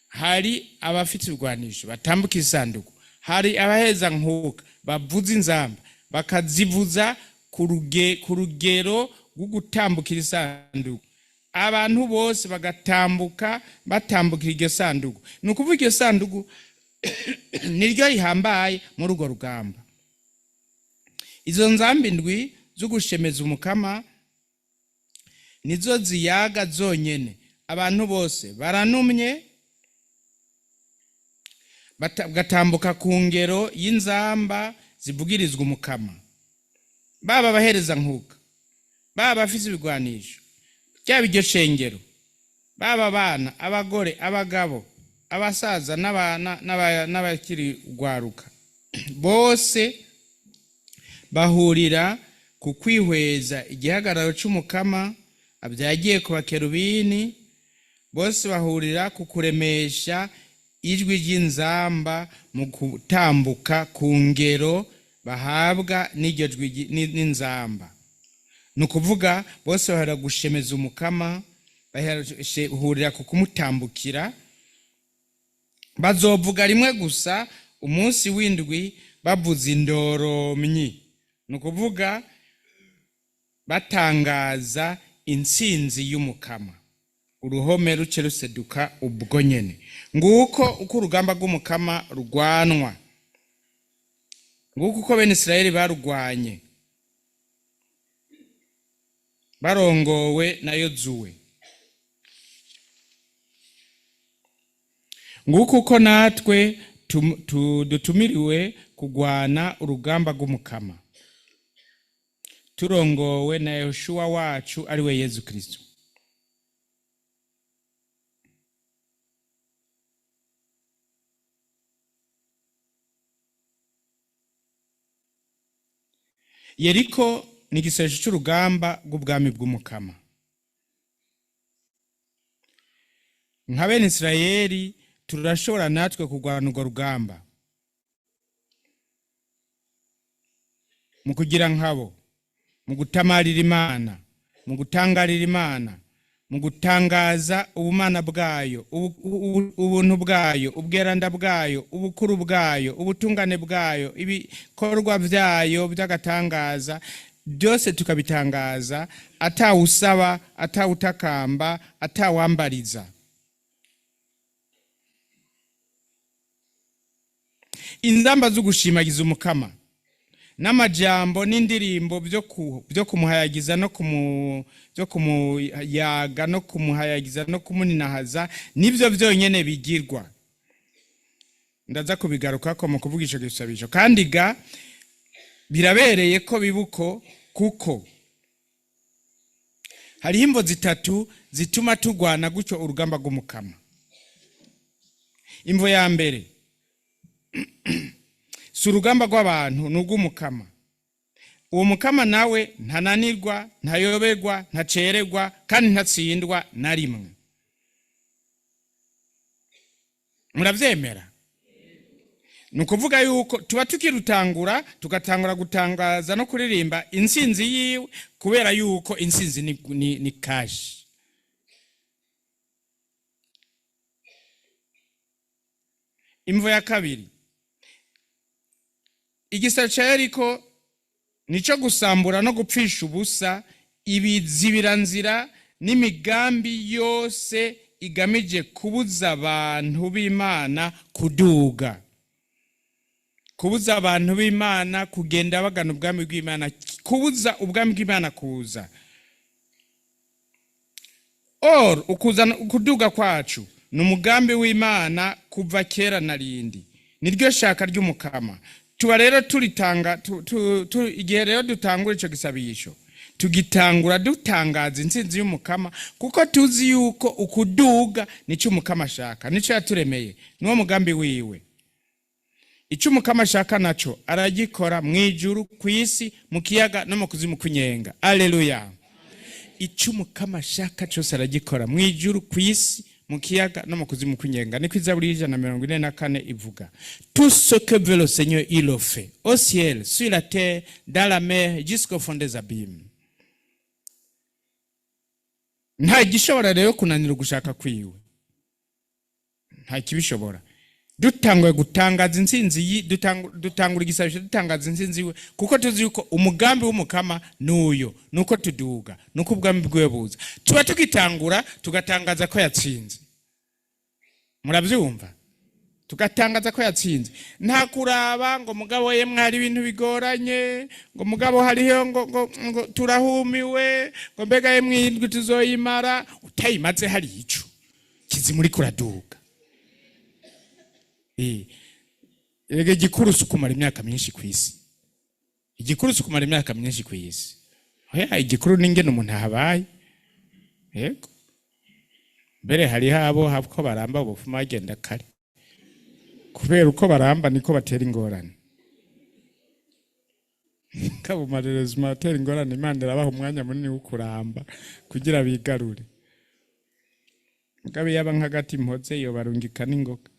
hari abafite ibigwanisho batambukira isanduku, hari abaheza nkuka bavuza inzamba, bakazivuza ku rugero rwo gutambukira isanduku. Abantu bose bagatambuka batambukira iryo sanduku. Ni ukuvuga iryo sanduku niryo rihambaye muri urwo rugamba. Izo nzamba indwi zo gushemeza Umukama nizo ziyaga zonyene. Abantu bose baranumye, Bagatambuka ku ngero y'inzamba zivugirizwa Umukama, baba abahereza nkuka, baba abafise ibigwanisho, ryaba iryo shengero, baba abana, abagore, abagabo, abasaza n'abana n'abakiri ugwaruka, bose bahurira ku kwihweza igihagararo c'Umukama abyagiye ku bakerubini. Bose bahurira ku kuremesha ijwi ry'inzamba mu gutambuka ku ngero bahabwa n'iryo jwi n'inzamba. Ni ukuvuga bose bahurira gushemeza Umukama, bahurira ku kumutambukira. Bazovuga rimwe gusa umunsi w'indwi bavuza indoromyi, ni ukuvuga batangaza intsinzi y'Umukama, uruhome ruce ruseduka ubwo nyene. Nguko uko urugamba rw'Umukama rugwanwa, nguko uko bene Isirayeli barugwanye barongowe na Yozuwe. Nguko uko natwe dutumiriwe kugwana urugamba rw'Umukama turongowe na Yoshuwa wacu, ariwe Yezu Kristo. Yeriko ni igisesho c'urugamba rw'ubwami bw'Umukama. Nka bene Isirayeli, turashobora natwe kurwana urwo rugamba mu kugira nkabo, mu gutamarira Imana, mu gutangarira Imana, mu gutangaza ubumana bwayo, ubuntu bwayo, ubweranda bwayo, ubukuru bwayo, ubutungane bwayo, ibikorwa byayo by'agatangaza byose tukabitangaza atawusaba, atawutakamba, atawambariza. Inzamba zo gushimagiza Umukama n'amajambo n'indirimbo byo kumuhayagiza no byo kumuyaga no kumuhayagiza no kumuninahaza nibyo byonyene bigirwa. Ndaza kubigarukako mu kuvuga ico gisabisho. Kandi ga birabereye ko bibuko, kuko hariho imvo zitatu zituma turwana gutyo urugamba rw'Umukama. Imvo ya mbere, si urugamba rw'abantu, ni urw'Umukama. Uwo Mukama nawe ntananirwa, ntayoberwa, ntacererwa kandi ntatsindwa na rimwe. Muravyemera? Ni ukuvuga yuko tuba tukirutangura, tugatangura gutangaza no kuririmba intsinzi yiwe, kubera yuko intsinzi ni kashi. Imvo ya kabiri, igisabo ca Yeriko nico gusambura no gupfisha ubusa ibizibiranzira n'imigambi yose igamije kubuza abantu b'Imana kuduga, kubuza abantu b'Imana kugenda bagana ubwami bw'Imana, kubuza ubwami bw'Imana kuza. Or ukuzana ukuduga kwacu ni umugambi w'Imana kuva kera na rindi, niryo shaka ry'Umukama. Tuba rero turitanga igihe rero dutangura ico gisabisho, tugitangura dutangaza intsinzi y'Umukama, kuko tuzi yuko ukuduga nico Umukama ashaka, nico yaturemeye, niwo mugambi wiwe. Ico Umukama ashaka naco aragikora mw'ijuru, kw'isi, mu kiyaga no mu kuzimu kw'inyenga. Alleluya! Ico Umukama ashaka cose aragikora mw'ijuru, kw'isi, mu kiyaga no mu kuzimu kw'inyenga. Niko Izaburi y'144 ivuga: "Tout ce que veut le Seigneur, il le fait, au ciel, sur la terre, dans la mer, jusqu'au fond des abîmes." Nta gishobora rero kunanira ugushaka kwiwe, nta kibishobora. Dutanguye gutangaza intsinzi dutangura igisabisho dutangaza intsinzi yiwe, kuko tuzi yuko umugambi w'Umukama nuyo, nuko tuduga, nuko ubwami bwiwe buza. Tuba tugitangura tugatangaza ko yatsinze. Muravyumva? Tugatangaza ko yatsinze, nta kuraba ngo mugabo yemwe hari ibintu bigoranye, ngo mugabo hariho ngo turahumiwe, ngo mbega yemwe indwi tuzoyimara. Utayimaze hari ico kizima, uriko uraduga. Erega igikuru si ukumara imyaka myinshi ku isi. Igikuru si ukumara imyaka myinshi ku isi. Oya, igikuru ni ingene umuntu ahabaye. Yego, mbere hariho abo ko baramba ubupfuma bagenda kare, kubera uko baramba niko batera ingorane. Kabumarerezima atera ingorane, Imana irabaha umwanya munini wo kuramba kugira bigarure. Mugabe yaba nk'agati mpoze yobarungika n'ingoga.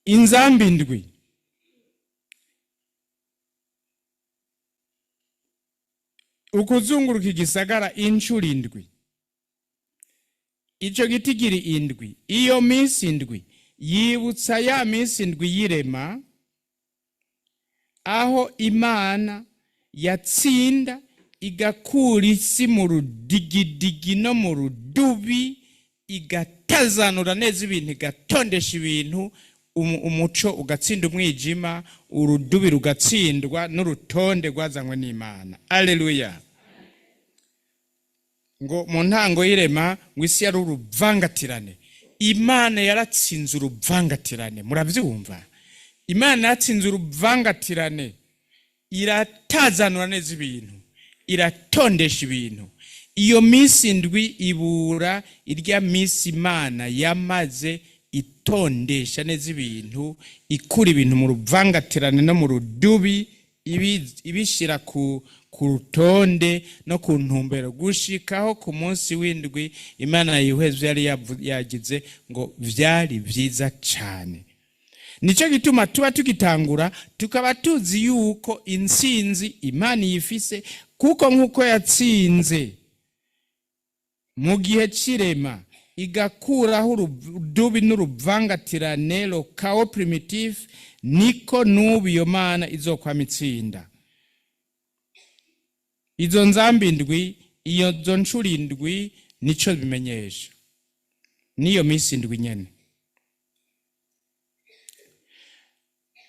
Inzamba indwi ukuzunguruka igisagara inshuro indwi, ico gitigiri indwi, iyo minsi indwi yibutsa ya minsi indwi y'irema, aho Imana yatsinda igakura isi mu rudigidigi no mu rudubi, igatazanura neza ibintu, igatondesha ibintu, umuco ugatsinda umwijima, urudubi rugatsindwa n'urutonde rwazanywe n'Imana. Aleluya! Ngo mu ntango y'irema ngo isi yari uruvangatirane, Imana yaratsinze uruvangatirane. Murabyumva? Imana yaratsinze uruvangatirane, iratazanura neza ibintu, iratondesha ibintu. Iyo minsi indwi ibura irya minsi Imana yamaze itondesha neza ibintu, ikura ibintu mu ruvangatirane no mu rudubi, ibishyira ku rutonde no ku ntumbero, gushikaho ku munsi w'indwi Imana yihweza yari yagize ngo vyari vyiza cane. Nico gituma tuba tugitangura tukaba tuzi yuko intsinzi Imana yifise, kuko nk'uko yatsinze mu gihe c'irema igakuraho urudubi n'uruvangatirane, le chaos primitif, niko n'ubu iyo Mana izokwama itsinda. Izo nzamba indwi, iyo zo ncuro indwi, nico bimenyesha n'iyo minsi indwi nyene.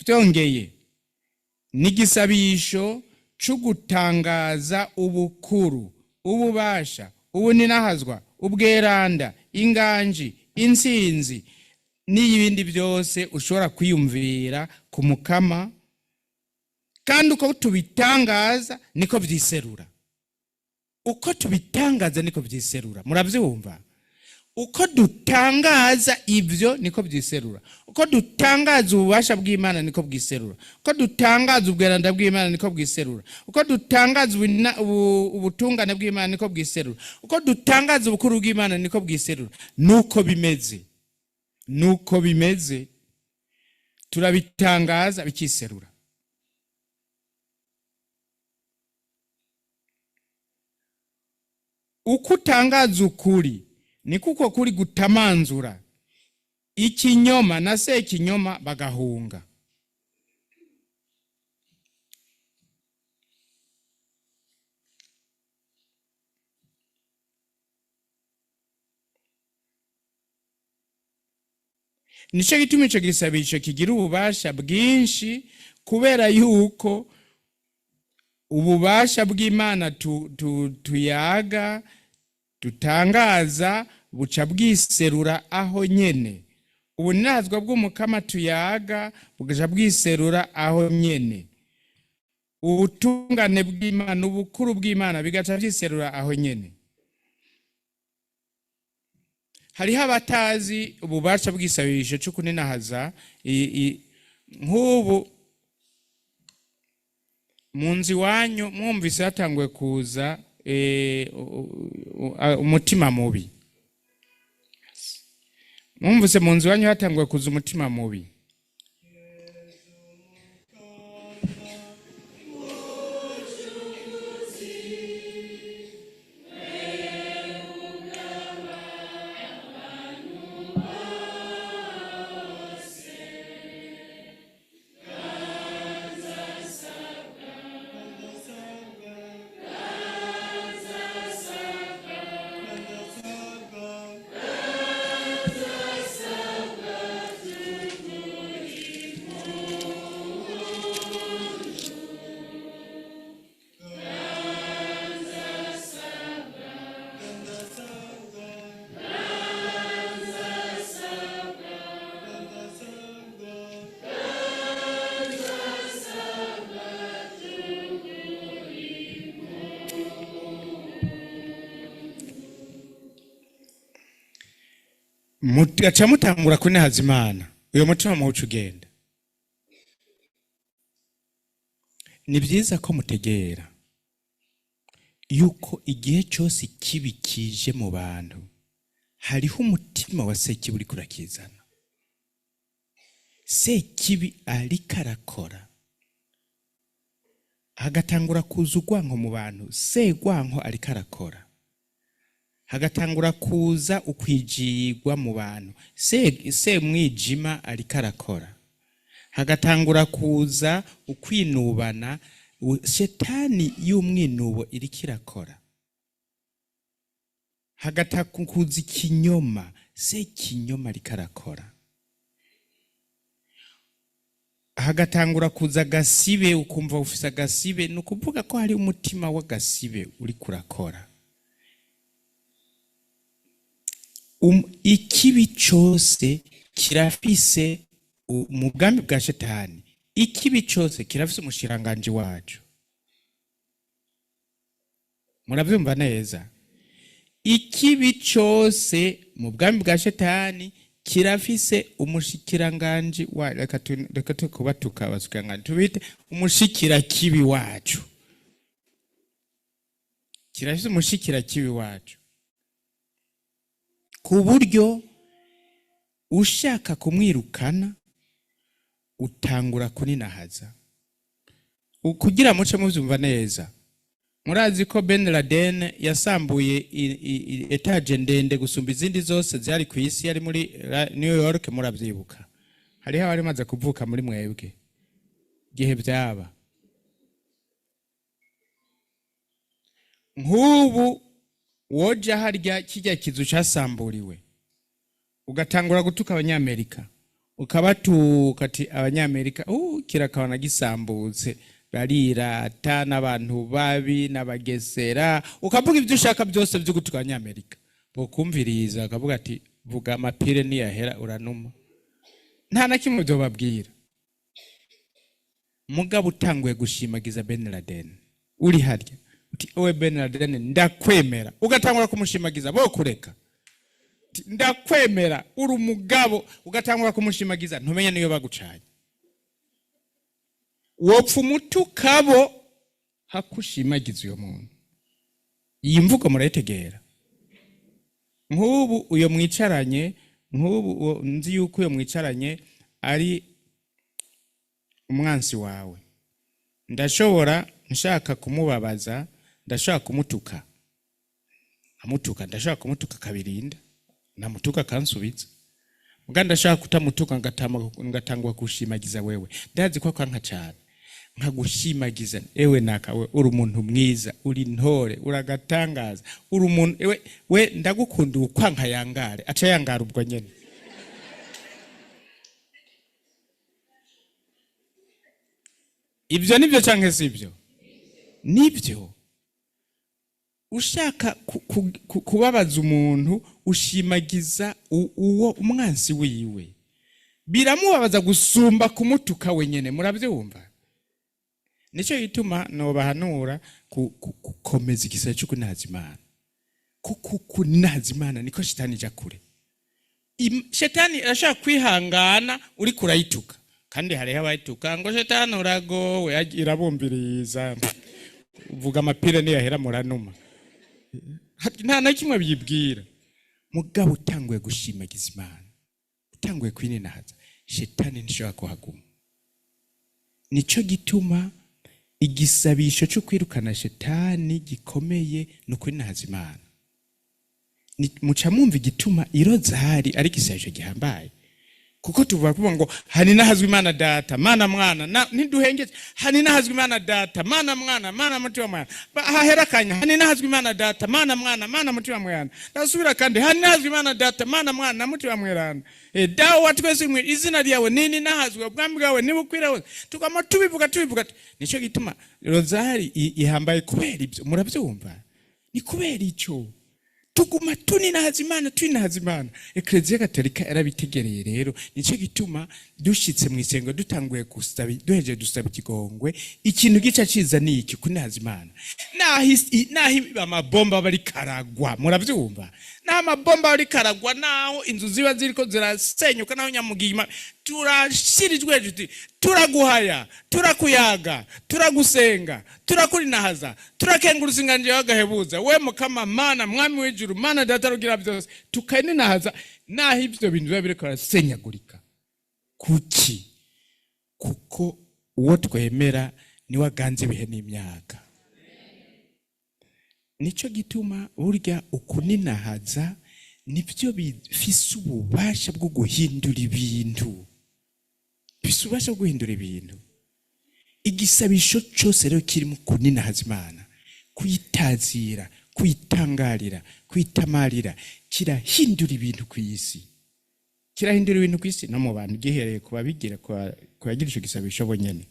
Byongeye n'igisabisho co gutangaza ubukuru, ububasha, ubuninahazwa, ubweranda, inganji, intsinzi n'ibindi byose ushobora kwiyumvira ku Mukama. Kandi uko tubitangaza niko vyiserura, uko tubitangaza niko vyiserura. Muravyumva? Uko dutangaza ivyo niko vyiserura, uko dutangaza ububasha bw'Imana niko bwiserura, uko dutangaza ubweranda bw'Imana niko bwiserura, uko dutangaza ubutungane bw'Imana niko bwiserura, uko dutangaza ubukuru bw'Imana niko bwiserura. Nuko bimeze, nuko bimeze, turabitangaza bikiserura. Uko utangaza ukuri niko uko kuri gutamanzura ikinyoma na se ikinyoma bagahunga. Nico gituma ico gisabisho kigira ububasha bwinshi, kubera yuko ububasha bw'Imana tuyaga dutangaza buca bwiserura aho nyene. Ubunazwa bw'Umukama tuyaga bugaca bwiserura aho nyene. Ubutungane bw'Imana, ubukuru bw'Imana bigaca byiserura aho nyene. Hariho abatazi ububasha bw'isabisho cyo kuninahaza. Nk'ubu mu nzu iwanyu mwumvise hatanguye kuza umutima mubi, mwumvise mu nzu iwanyu hatanguye kuza umutima mubi, Mugaca mutangura kunahaza Imana, uyo mutima muwuca ugenda. Ni byiza ko mutegera yuko igihe cyose ikibi kije mu bantu, hariho umutima wa Sekibi uriko urakizana. Sekibi ariko arakora, hagatangura kuza urwanko mu bantu. Segwanko ariko arakora, hagatangura kuza ukwijigwa mu bantu. Semwijima ariko arakora, hagatangura kuza ukwinubana. Shetani y'umwinubo iriko irakora, hagatangura kuza ikinyoma. Sekinyoma ariko arakora, hagatangura kuza agasibe. Ukumva ufise agasibe, ni ukuvuga ko hari umutima w'agasibe uriko urakora. Ikibi cose kirafise mu bwami bwa Shetani, ikibi cose kirafise umushikiranganji waco. Muravyumva neza? Ikibi cose mu bwami bwa Shetani kirafise umushikiranganji wa, reka tukubatuka abashikiranganji, tubite umushikirakibi wacu. Kirafise umushikirakibi wacu, ku buryo ushaka kumwirukana utangura kuninahaza. Kugira muce muvyumva neza, murazi ko Ben Laden yasambuye étage ndende gusumba izindi zose zari ku isi, yari muri New York. Muravyibuka? Hariho abari maze kuvuka muri mwebwe gihe byaba. Nk'ubu woja harya kijya kizu casamburiwe, ugatangura gutuka Abanyamerika, ukabatuka ati Abanyamerika kirakabana gisambutse, barirata n'abantu babi n'abagesera, ukavuga ibyo ushaka byose byo gutuka Abanyamerika, bokumviriza akavuga ati vuga amapire niyahera uranuma, nta na kimwe byo babwira. Mugabo utanguye gushimagiza Ben Laden uri harya, uti owe Ben Laden ndakwemera, ugatangura kumushimagiza, bo kureka ndakwemera uri umugabo, ugatangura kumushimagiza, ntumenya niyo bagucanye. Wopfa umutukabo hakushimagiza uyo muntu. Iyi mvugo murayitegera? Nk'ubu uyo mwicaranye, nk'ubu nzi yuko uyo mwicaranye ari umwansi wawe, ndashobora nshaka kumubabaza, ndashaka kumutuka, amutuka, ndashaka kumutuka kabirinda, namutuka akansubiza. Muga ndashaka kutamutuka, ngatangwa gushimagiza wewe. Ndazi ko kanka cyane, nkagushimagiza: ewe naka we, uri umuntu mwiza, uri ntore, uragatangaza, uri umuntu, ewe we ndagukunda. Ukwanka yangare, aca yangara ubwo nyene. Ibyo nibyo canke sibyo? Nibyo. Ushaka kubabaza umuntu, ushimagiza uwo umwansi wiwe, biramubabaza gusumba kumutuka wenyene. Murabyumva? Nicyo gituma nobahanura gukomeza igisebe cyo kunaza Imana, kuko kunaza Imana niko Shetani ija kure. Shetani arashaka kwihangana uri kurayituka, kandi hariho abayituka ngo Shetani uragowe, irabumviriza, uvuga amapire niyahera muranuma, nta na kimwe byibwira. Mugabo utanguye gushimagiza Imana, utanguye kwininahaza, Shetani ntishobora kuhaguma. Nico gituma igisabisho cyo kwirukana Shetani gikomeye ni ukwinahaza Imana. Muca mwumva igituma irozari ari igisabisho gihambaye, kuko tuvuga kuvuga ngo haninahazwe Imana Data, Mana Mwana, ntiduhengetse, haninahazwe Imana Data, Mana Mwana, Mana Mutima Mwana. Hahera akanya, haninahazwe Imana Data, Mana Mwana, Mana Mutima Mwana. Ndasubira kandi, haninahazwe Imana Data, Mana Mwana na Mutima Mweranda. Dawe wa twese mwe, izina ryawe nini nahazwe, ubwami bwawe nibukwira hose. Tugama tubivuga, tubivuga. Nico gituma rozari ihambaye kubera ibyo. Murabyumva? Ni kubera ico. Tuguma tuninahaza Imana, tuninahaza Imana. Ekleziya Gatolika yarabitegereye rero, nicyo gituma dushitse mu isengo, dutanguye gusaba, duhejeje dusaba ikigongwe, ikintu gica ciza ni iki? Kuninahaza Imana. Naho amabomba aba ariko aragwa, muravyumva, naho amabomba aba ariko aragwa, naho inzu ziba ziriko zirasenyuka, naho nyamugigima, turashirijwe tuti: "Turaguhaya, turakuyaga, turagusenga, turakurinahaza, turakenguruza inganji yawe agahebuza, we Mukama Mana, Mwami w'ijuru, Mana Data rugira byose." Tukaninahaza naho ivyo bintu biba biriko birasenyagurika. Kuki? Kuko uwo twemera niwe aganza ibihe n'imyaka. Nico gituma burya ukuninahaza nibyo bifise ububasha bwo guhindura ibintu, bifise ububasha bwo guhindura ibintu. Igisabisho cyose rero kirimo kuninahaza Imana, kuyitazira, kuyitangarira, kuyitamarira, kirahindura ibintu ku isi, kirahindura ibintu ku isi no mu bantu, gihereye ku babigira, ku bagira ico gisabisho bonyene.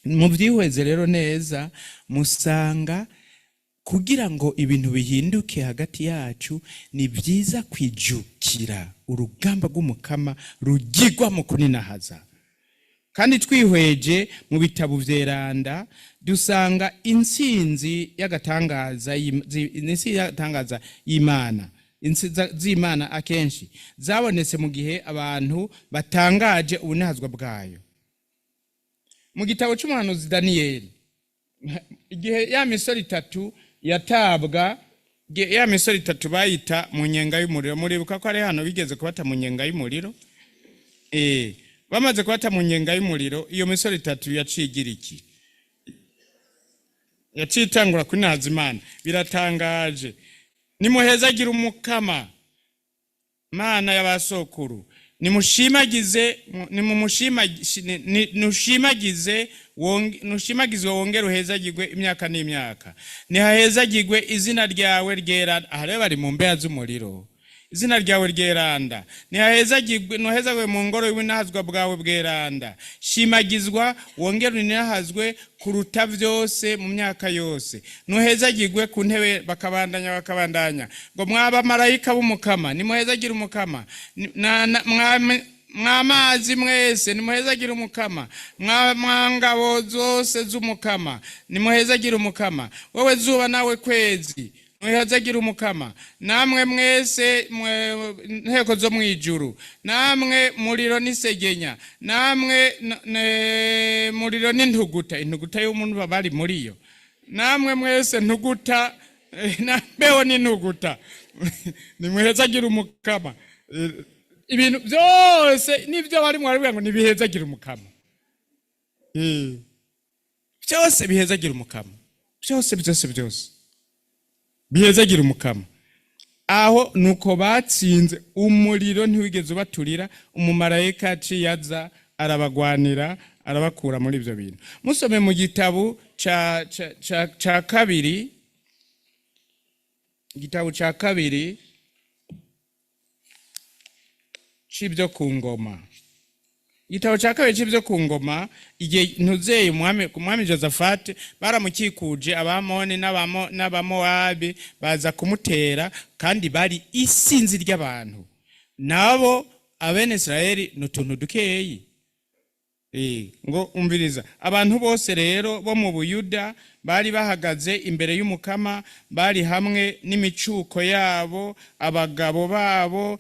Muvyihweze rero neza, musanga kugira ngo ibintu bihinduke hagati yacu, ni byiza kwijukira urugamba rw'Umukama rugigwa mu kuninahaza. Kandi twihweje mu bitabo vyeranda, dusanga intsinzi y'agatangaza intsinzi y'agatangaza y'Imana, intsinzi z'Imana akenshi zabonetse mu gihe abantu batangaje ubunahazwa bwayo. Mu gitabo c'umuhanuzi Daniyeli, igihe ya misoro itatu yatabwa, ya misoro itatu bayita mu nyenga y'umuriro, muribuka ko ari hano bigeze kubata mu nyenga y'umuriro. Bamaze kubata mu nyenga y'umuriro, iyo misoro itatu yaciye igira iki? Yaciye itangura kunaza Imana. Biratangaje: "Nimuhezagira Umukama Mana y'abasokuru, nimushimagize, nushimagize, nushimagizwe wongere uhezagirwe imyaka n'imyaka. Nihahezagirwe izina ryawe ryera." Aha rero bari mu mbeha z'umuriro. "Izina ryawe ryeranda, nihahezagirwe, nuhezagwe mu ngoro y'ubunahazwa bwawe bweranda. Shimagizwa wongere uninahazwe kuruta vyose mu myaka yose. Nuhezagirwe ku ntebe." Bakabandanya, bakabandanya ngo: "Mwaba marayika b'Umukama, nimuhezagire Umukama. Mwamazi mwese, nimuhezagire Umukama. Mwa ngabo zose z'Umukama, nimuhezagire Umukama. Wowe zuba nawe kwezi, muhezagire Umukama. Namwe mwese mwe nteko zo mwijuru, namwe muriro n'isegenya, namwe muriro n'intuguta." Intuguta y'umuntu bari muri yo. "Namwe mwese ntuguta nambeho n'intuguta, nimuhezagire Umukama." Ibintu byose nibyo bari mwaravuga ngo nibihezagire Umukama. Byose bihezagire Umukama, byose, byose, byose bihezagira Umukama. Aho nuko batsinze, umuriro ntiwigeze ubaturira. Umumarayika aciye aza arabagwanira, arabakura muri ibyo bintu. Musome mu gitabo ca kabiri, igitabo ca kabiri c'ibyo ku ngoma, igitabo cya kabiri c'ibyo ku ngoma, igihe ntuzeye umwami Josafati baramukikuje, Abamoni n'Abamowabi baza kumutera, kandi bari isinzi ry'abantu, nabo abene Israeli ni utuntu dukeyi. Ngo umviriza: abantu bose rero bo mu Buyuda bari bahagaze imbere y'Umukama, bari hamwe n'imicuko yabo, abagabo babo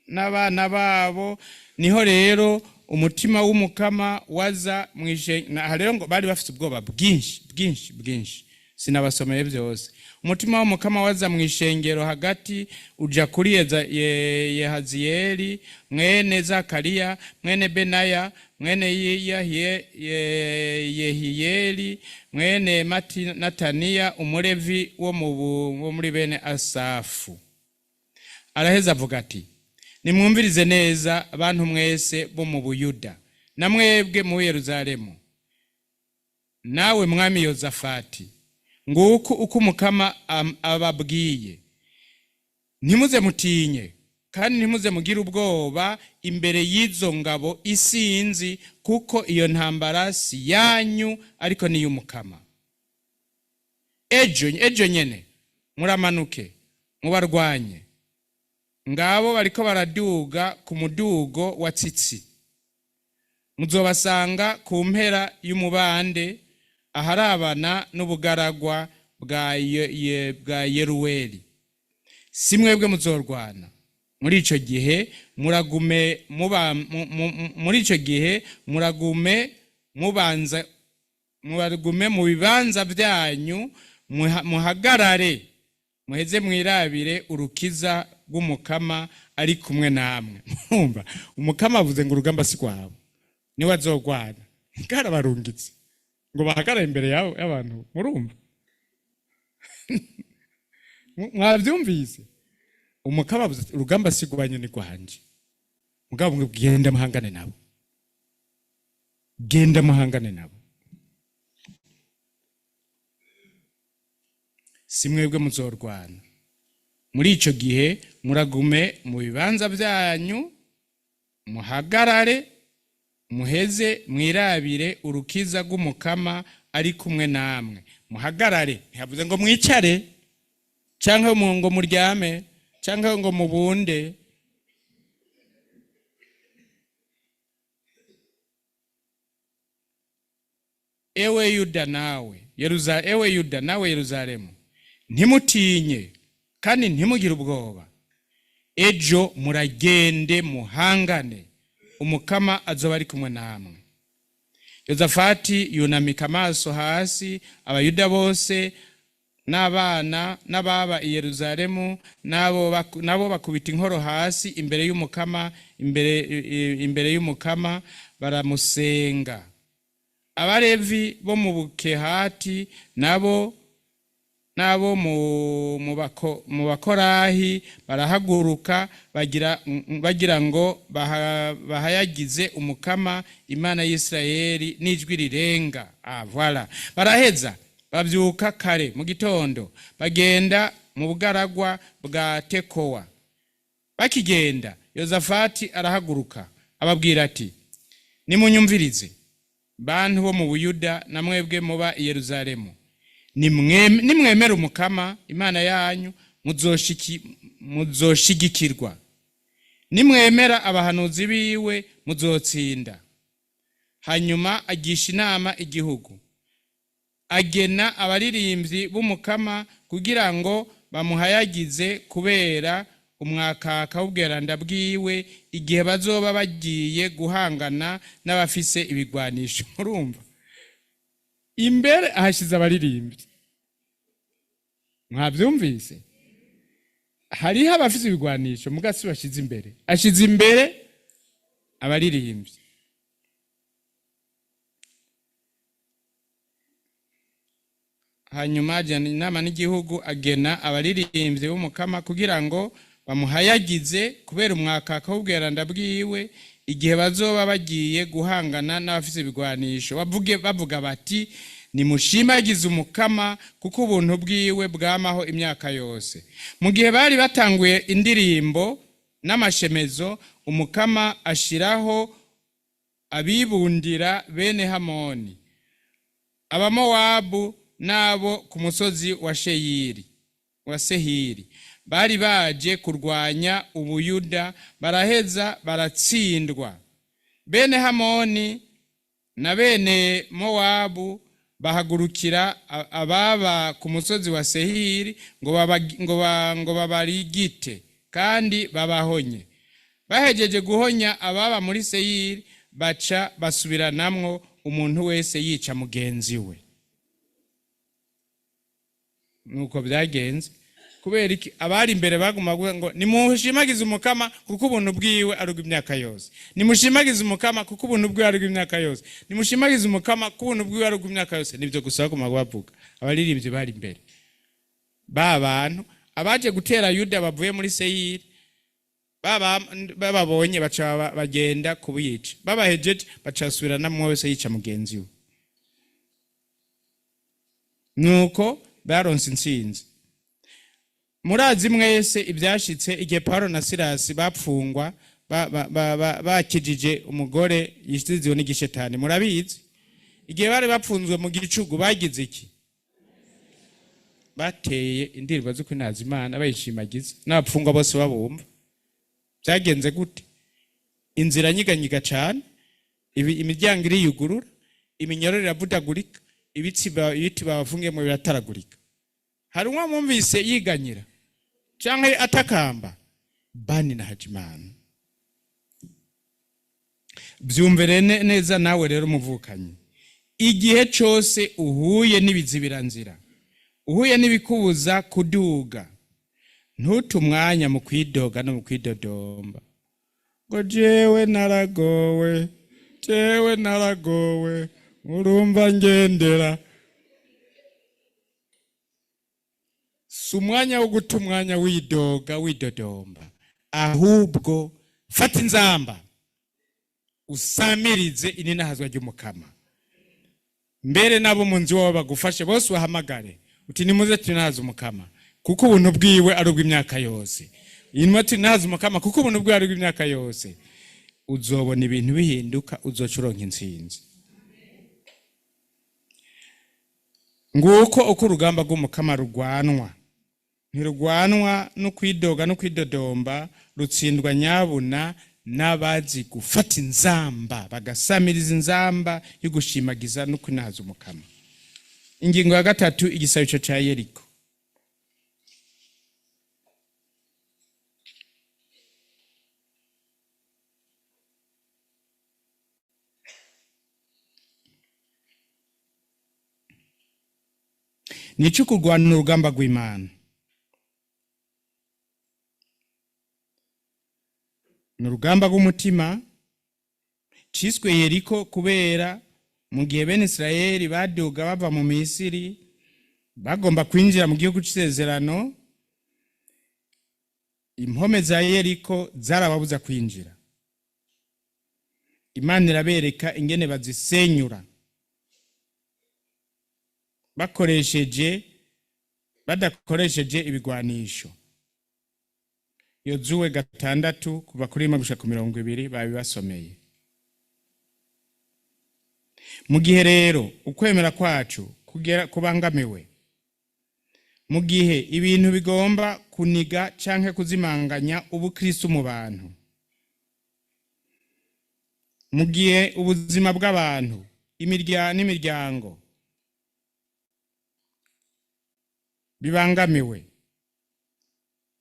n'abana babo. Niho rero umutima w'Umukama waza mwishe. Aha rero ngo bari bafite ubwoba bwinshi, bwinshi, bwinshi. Sinabasomeye byose. Umutima w'Umukama waza mu ishengero hagati, uja kuri Yehaziyeli mwene Zakariya, mwene Benaya, mwene Yehiyeli, mwene Nataniya, Umulevi wo muri bene Asafu. Araheza avuga ati: "Nimwumvirize neza, abantu mwese bo mu Buyuda na mwebwe mu Yeruzalemu, nawe mwami Yozafati, nguku uko Umukama ababwiye: Ntimuze mutinye kandi ntimuze mugire ubwoba imbere y'izo ngabo isinzi, kuko iyo ntambara si yanyu, ariko ni iy'Umukama." Ejo ejo nyene muramanuke mubarwanye. Ngabo bariko baraduga ku mudugo wa Tsitsi, muzobasanga ku mpera y'umubande aharabana n'ubugaragwa bwa Yeruweli. Si mwebwe muzorwana muri ico gihe, muragume muba muri ico gihe muragume mubanza, muragume mu bibanza byanyu, muhagarare, muheze mwirabire urukiza rw'Umukama ari kumwe namwe. Mwumva, Umukama avuze ngo urugamba si rwabo, niwe azogwana, karabarungitse ngo bahagarare imbere y'abantu. Murumva, mwavyumvise? Umukama avuze ati: "Urugamba si rwanyu, ni rwanje." Mugabo mwe genda muhangane nabo, genda muhangane nabo. Si mwebwe muzorwana muri ico gihe, muragume mu bibanza byanyu, muhagarare, muheze mwirabire urukiza rw'Umukama ari kumwe namwe. Muhagarare, ntihavuze ngo mwicare cyangwa ngo muryame cyangwa ngo mubunde. Ewe Yuda nawe ewe Yuda nawe Yeruzalemu, ntimutinye kandi ntimugire ubwoba. Ejo muragende muhangane, Umukama azoba ari kumwe namwe. Yozafati yunamika amaso hasi. Abayuda bose n'abana n'ababa i Yeruzalemu nabo bakubita inkoro hasi imbere y'Umukama, imbere y'Umukama, baramusenga. Abalevi bo mu Bukehati nabo mu Bakorahi barahaguruka, bagira ngo bahayagize Umukama Imana y'Isirayeli n'ijwi rirenga. Ah, voilà. Baraheza bavyuka kare mu gitondo, bagenda mu bugaragwa bwa Tekowa. Bakigenda, Yozafati arahaguruka, ababwira ati: "Nimunyumvirize, bantu bo mu Buyuda na mwebwe muba i Yeruzalemu. Nimwemera Umukama Imana yanyu, muzoshigikirwa. Nimwemera abahanuzi biwe, muzotsinda." Hanyuma agisha inama igihugu, agena abaririmbyi b'Umukama kugira ngo bamuhayagize kubera umwakaka w'ubweranda bwiwe, igihe bazoba bagiye guhangana n'abafise ibigwanisho. Murumva, imbere ahashize abaririmbyi. Mwabyumvise? Hariho abafise ibigwanisho, mugasi bashize imbere, ashize imbere abaririmbyi. Hanyuma ajyana inama n'igihugu, agena abaririmbyi b'Umukama kugira ngo bamuhayagize kubera umwakaka w'ubweranda bwiwe, igihe bazoba bagiye guhangana n'abafise ibigwanisho, bavuga bati: "Nimushimagize Umukama, kuko ubuntu bwiwe bwamaho imyaka yose." Mu gihe bari batanguye indirimbo n'amashemezo, Umukama ashiraho abibundira bene Hamoni, Abamowabu n'abo ku musozi wa Sheyiri, wa Sehiri, bari baje kurwanya Ubuyuda, baraheza baratsindwa. Bene Hamoni na bene Mowabu bahagurukira ababa ku musozi wa Sehiri ngo babarigite kandi babahonye. Bahejeje guhonya ababa muri Seyiri, baca basubiranamwo, umuntu wese yica mugenzi we. Nuko byagenze. Kubera iki? Abari imbere baguma bavuga ngo: "Nimushimagize Umukama, kuko ubuntu bwiwe ari ubw'imyaka yose. Nimushimagize Umukama, kuko ubuntu bwiwe ari ubw'imyaka yose. Nimushimagize Umukama, kuko ubuntu bwiwe ari ubw'imyaka yose." Nibyo gusa baguma bavuga abaririmbyi bari imbere. Ba bantu abaje gutera Yuda bavuye muri Seyiri bababonye, baca bagenda kubica. Babahejeje, baca basubiranamwo, wese yica mugenzi we. Nuko baronse intsinzi. Murazi mwese ibyashitse igihe Paulo na Silasi bapfungwa, bakijije umugore yishiziwe n'igishetani. Murabizi, igihe bari bapfunzwe mu gicugu, bagize iki? Bateye indirimbo zo kwinaza Imana, bayishimagiza, n'abapfungwa bose babumva. Byagenze gute? Inzira nyiganyiga cane, imiryango iriyugurura, iminyororo iravudagurika, ibiti babafungiyemo birataragurika. Hari umwe mwumvise yiganyira canke atakamba? Bani na Hajimana. Byumvire neza nawe rero umuvukanyi, igihe cose uhuye n'ibizibiranzira, uhuye n'ibikubuza kuduga, ntute umwanya mu kwidoga no mu kwidodomba ngo jewe naragowe, jewe naragowe, urumva ngendera. Si umwanya wo guta umwanya widoga widodomba, ahubwo fata inzamba usamirize ininahazwa ry'Umukama. Mbere nabo mu nzu iwawe bagufashe bose, ubahamagare uti: "Nimuze tunahaze Umukama, kuko ubuntu bwiwe ari ubw'imyaka yose. Inuma tunahaze Umukama, kuko ubuntu bwiwe ari ubw'imyaka yose." Uzobona ibintu bihinduka, uzoca uronka intsinzi. Nguko uko urugamba rw'Umukama rugwanwa. Ntirugwanwa no kwidoga no kwidodomba, rutsindwa nyabuna n'abazi gufata inzamba, bagasamiriza inzamba yo gushimagiza no kunahaza Umukama. Ingingo ya gatatu, igisabisho ca Yeriko. Nico kurwana urugamba rw'Imana ni urugamba rw'umutima. Ciswe Yeriko kubera mu gihe bene Isirayeli baduga bava mu Misiri bagomba kwinjira mu gihugu c'isezerano, impome za Yeriko zarababuza kwinjira. Imana irabereka ingene bazisenyura bakoresheje, badakoresheje ibigwanisho. Yozuwe 6, kuva kuri 1 gushika ku 20, babibasomeye. Mu gihe rero ukwemera kwacu kugera kubangamiwe, mu gihe ibintu bigomba kuniga canke kuzimanganya ubukristo mu bantu, mu gihe ubuzima bw'abantu n'imiryango bibangamiwe,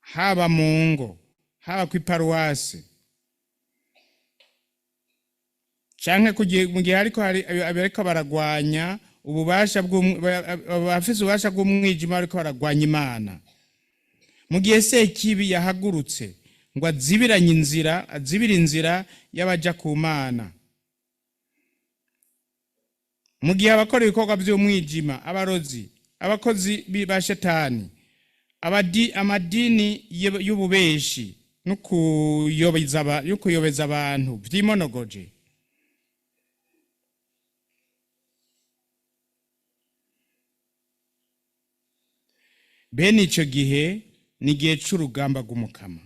haba mu ngo, haba kw'iparuwasi, canke mu gihe hariko hari abariko baragwanya ububasha abafise ububasha bw'umwijima, bariko baragwanya Imana, mu gihe Sekibi yahagurutse ngo azibiranye inzira, azibire inzira y'abaja ku Mana, mu gihe abakora ibikorwa by'umwijima, abarozi, abakozi ba shetani, amadini y'ububeshi no kuyobeza abantu vyimonogoje, bene ico gihe ni igihe c'urugamba rw'Umukama.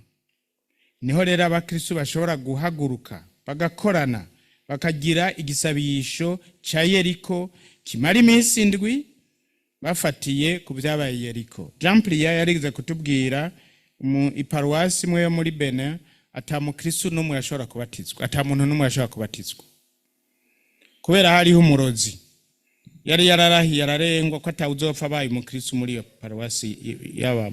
Niho rero abakristo bashobora guhaguruka, bagakorana, bakagira igisabisho ca Yeriko kimara iminsi 7, bafatiye ku byabaye Yeriko. Jean Pierre yarigeze kutubwira mu iparuwasi imwe yo muri Benin ata mukristo n'umwe yashobora kubatizwa, ata muntu n'umwe yashobora kubatizwa, kubera hariho umurozi yari yararahiye ararengwa ko atawuzopfa abaye umukristo muri iyo paruwasi yaba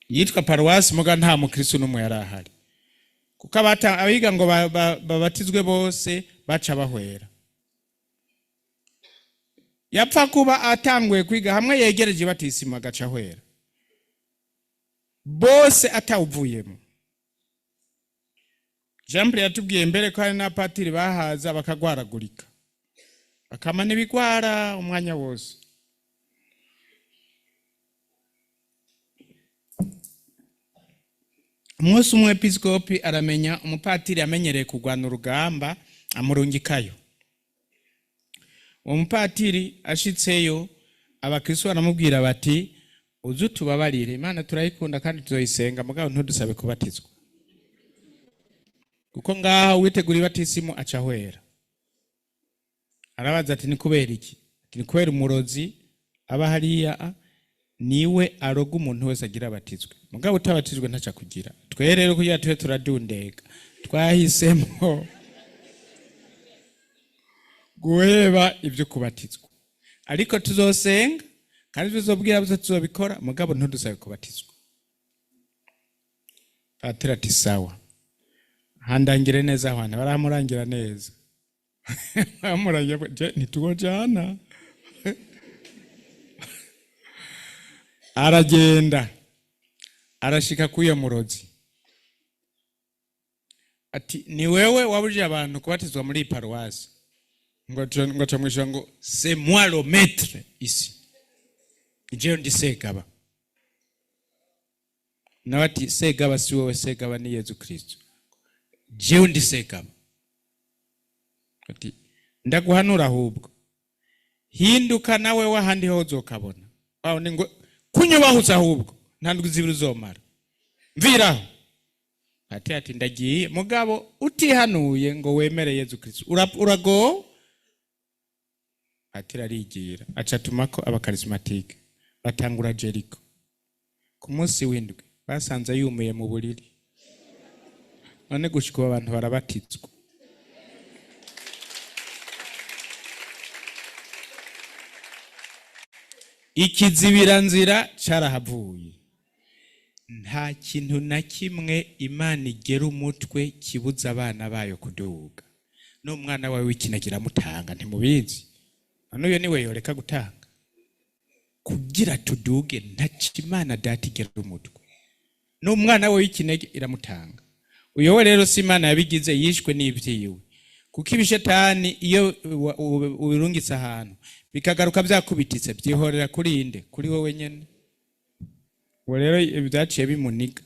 yitwa paruwasi, muga nta mukristo n'umwe yari ahari, kuko abiga ngo babatizwe bose baca bahwera. Yapfa kuba atanguye kwiga hamwe yegereje batisima, agaca ahwera bose atawuvuyemo. Jean Pierre yatubwiye mbere ko hari n'abapatiri bahaza bakagwaragurika, bakamana ibigwara umwanya wose. Umunsi umwe episkopi aramenya umupatiri amenyereye kurwana urugamba, amurungikayo. Uwo mupatiri ashitseyo, abakristo baramubwira bati: "Uze utubabarire, Imana turayikunda kandi tuzoyisenga, mugabo ntudusabe kubatizwa, kuko ngaha uwitegura ibatisimu aca ahwera." Arabaza ati: "Ni kubera iki?" Ati: "Ni kubera umurozi aba hariya." Niwe aroga umuntu wese agira abatizwe, mugabo utabatijwe ntaca kugira. Twe rero kugira tube turadundega, twahisemo guheba ibyo kubatizwa, ariko tuzosenga kandi tuzobwira bose, tuzobikora, mugabo ntudusabe kubatizwa. Patiri ati: "Sawa, handangire neza." Aho hantu baramurangira neza, bamurangira je ntitwojana. Aragenda, arashika k'uyo murozi, ati: "Ni wewe wabujije abantu kubatizwa muri iyi paruwasi?" Ngo acamwishura ngo: "C'est moi le maître ici, jewe ndi Segaba." Nawe ati: "Segaba si wowe, Segaba ni Yezu Kristo, jewe ndi Segaba." Ati: "Ndaguhanura ahubwo, hinduka nawe wahandi ho uzokabona." Wawe ngo kunyubahuza ahubwo nta ndwi 2 uzomara mviraho. Ati: "Ndagiye, mugabo utihanuye ngo wemere Yezu Kristo uragowe." Ati arigira, aca atumako abakarismatike, batangura Jeriko. Ku munsi w'indwi basanze yumiye mu buriri. None gushika ubu abantu barabatizwa. Ikizibiranzira carahavuye. Nta kintu na kimwe Imana igera umutwe kibuza abana bayo kuduga. N'umwana wawe w'ikinege iramutanga, ntimubizi? None uyo niwe yoreka gutanga kugira tuduge? Ntaco Imana Data igera umutwe, n'umwana we w'ikinege iramutanga. Uyo we rero si Imana yabigize, yishwe n'ivyiwe, kuko ibishetani iyo ubirungitse ahantu bikagaruka byakubititse, byihorera kuri inde? Kuri wowe nyene. Uwo rero byaciye bimuniga.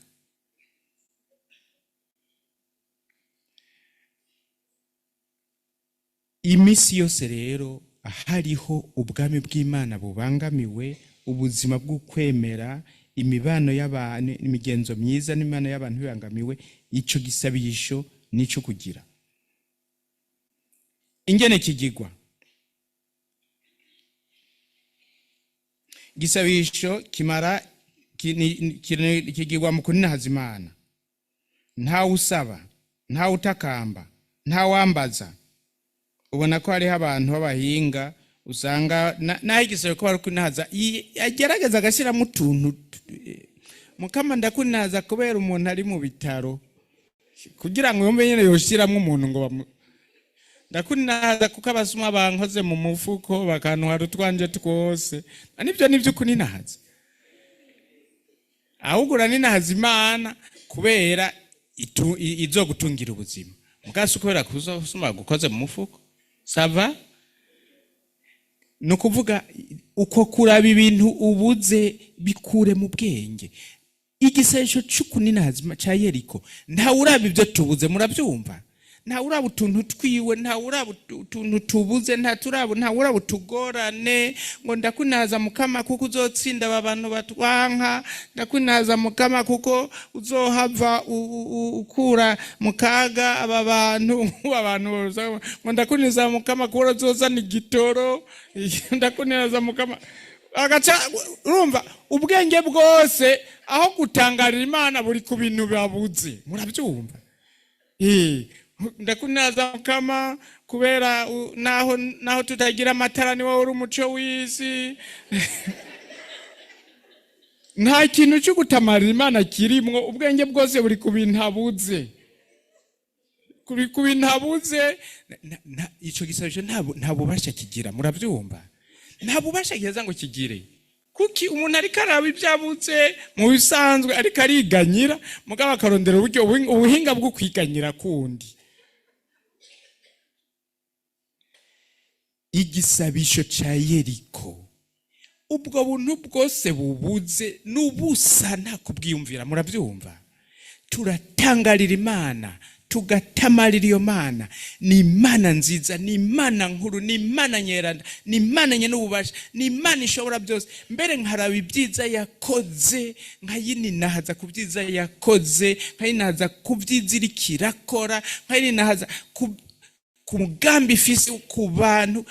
Iminsi yose rero hariho ubwami bw'Imana bubangamiwe, ubuzima bw'ukwemera, imibano y'abantu, imigenzo myiza n'imibano y'abantu bibangamiwe, ico gisabisho nico kugira ingene kigigwa. Gisabisho kimara kigigwa mu kuninahaza Imana. Ntawe usaba, ntawe utakamba, ntawambaza. Ubona ko hariho abantu b'abahinga usanga naho igisebe ko bari kunahaza, agerageza agashyiramo utuntu mukama ndakunaza kubera umuntu ari mu bitaro, kugira ngo yumve nyine yoshyiramo umuntu ngo ndakunaza kuko abasuma bankoze mu mufuko bakantwara utwanje twose. Nibyo nibyo kuninahaza. Ahubwo uraninahaza Imana kubera izogutungira ubuzima, mugasi kubera kuzosuma gukoze mu mufuko. Ça va? Ni ukuvuga uko kuraba ibintu ubuze bikure mu bwenge. Igisesho c'ukuninahaza ca Yeriko, ntawe uraba ibyo tubuze, murabyumva? Ntawe uraba utuntu twiwe, ntawe uraba utuntu tubuze, ntawe uraba utugorane ngo ndakunaza Mukama kuko uzotsinda aba bantu batwanka, ndakunaza Mukama kuko uzohava ukura mu kaga aba bantu, nk'ubu abantu ngo ndakunaza Mukama kuko uzozana igitoro, ndakunaza Mukama. Agaca urumva ubwenge bwose aho gutangarira Imana buri ku bintu babuze, murabyumva? Ndakunaza Mukama kubera naho tutagira amatara ni wowe uri umuco w'isi. Nta kintu cyo gutamarira Imana kirimwo, ubwenge bwose buri ku bintu abuze, kuri ku bintu abuze. Ico gisabisho nta bubasha kigira, murabyumva? Nta bubasha giheza ngo kigire, kuki umuntu ariko araba ibyo abuze mu bisanzwe, ariko ariganyira, mugabo akarondera uburyo ubuhinga bwo kwiganyira kundi. Igisabisho ca Yeriko, ubwo buntu bwose bubuze n'ubusa, nta kubwiyumvira, murabyumva? Turatangarira Imana, tugatamarira iyo Mana. Ni Imana nziza, ni Imana nkuru, ni Imana nyeranda, ni Imana nyen'ububasha, ni Imana ishobora byose. Mbere nkaraba ibyiza yakoze, nkayininahaza ku byiza yakoze, nkayininahaza ku byiza iriko irakora, nkayininahaza ku mugambi ifise ku bantu.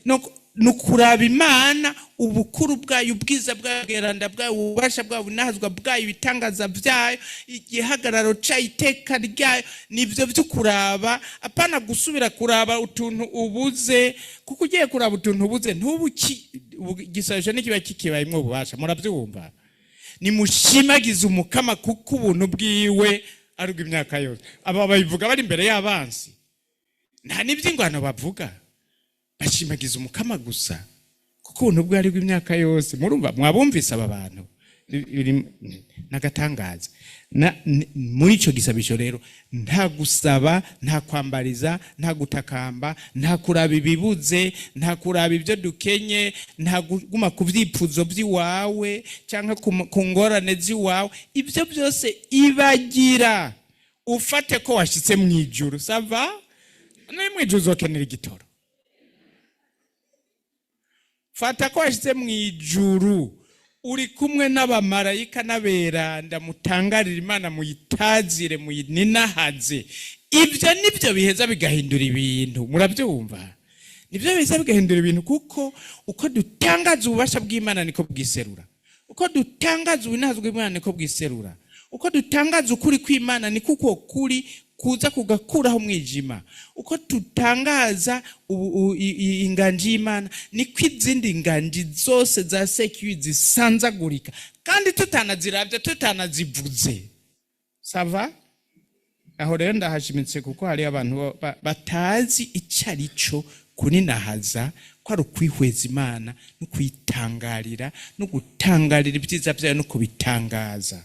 No, Ni ukuraba Imana, ubukuru bwayo, ubwiza bwayo, ubweranda bwayo, ububasha bwayo, ubunahazwa bwayo, ibitangaza byayo, igihagararo cyayo, iteka ryayo. Nibyo byo kuraba, apana gusubira kuraba utuntu ubuze, kuko ugiye kuraba utuntu ubuze ntubu igisabisho ntikiba kikibayemwo ububasha. Murabyumva? Nimushimagize Umukama, kuko ubuntu bwiwe ari ubw'imyaka yose. Aba babivuga bari imbere y'abansi, nta n'iby'ingwano bavuga, bashimagiza Umukama gusa kuko ubuntu bwe ari bw'imyaka yose. Murumva, mwabumvise aba bantu? N'agatangaza. Muri icyo gisabisho rero nta gusaba, nta kwambariza, nta gutakamba, nta kuraba ibibuze, nta kuraba ibyo dukenye, nta kuguma ku byifuzo by'iwawe cyangwa ku ngorane z'iwawe. Ibyo byose ibagira, ufate ko washyitse mu ijuru. Ça va? Ni mu ijuru uzokenera igitoro. Fata ko washyitse mu ijuru, uri kumwe n'abamarayika n'aberanda, mutangarira Imana, muyitazire, muyininahaze. Ibyo nibyo biheza bigahindura ibintu. Murabyumva? Nibyo biheza bigahindura ibintu, kuko uko dutangaza ububasha bw'Imana niko bwiserura, uko dutangaza ubunazwe bw'Imana niko bwiserura, uko dutangaza ukuri kw'Imana niko uko kuri kuza kugakuraho umwijima, uko tutangaza inganji y'Imana niko izindi nganji zose za sekibi zisanzagurika, kandi tutanaziravye, tutanazivuze. Ça va? Aho rero ndahashimitse, kuko hari abantu batazi icyo ari cyo kuninahaza, ko ari ukwihweza Imana no kuyitangarira no gutangarira ibyiza byayo no kubitangaza.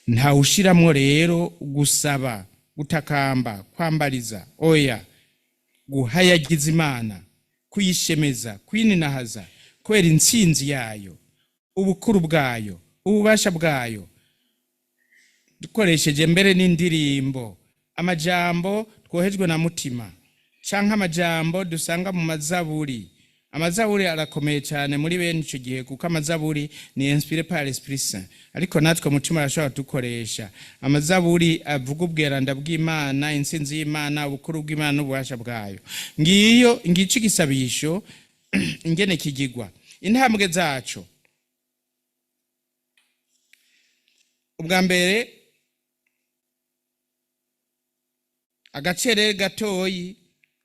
Ntawushiramwo rero gusaba, gutakamba, kwambariza, oya. Guhayagiza Imana, kuyishemeza, kuyininahaza kubera intsinzi yayo, ubukuru bwayo, ububasha bwayo, dukoresheje mbere n'indirimbo, amajambo twohejwe na Mutima canke amajambo dusanga mu mazaburi. Amazaburi arakomeye cyane muri bene ico gihe, kuko amazaburi ni inspiré par l'Esprit Saint, ariko natwe Mutima arashobora dukoresha amazaburi avuga ubweranda bw'Imana, intsinzi y'Imana, ubukuru bw'Imana n'ububasha bwayo. Ngiyo, ngico igisabisho ingene kigigwa, intambwe zaco. Ubwa mbere, agacerere gatoyi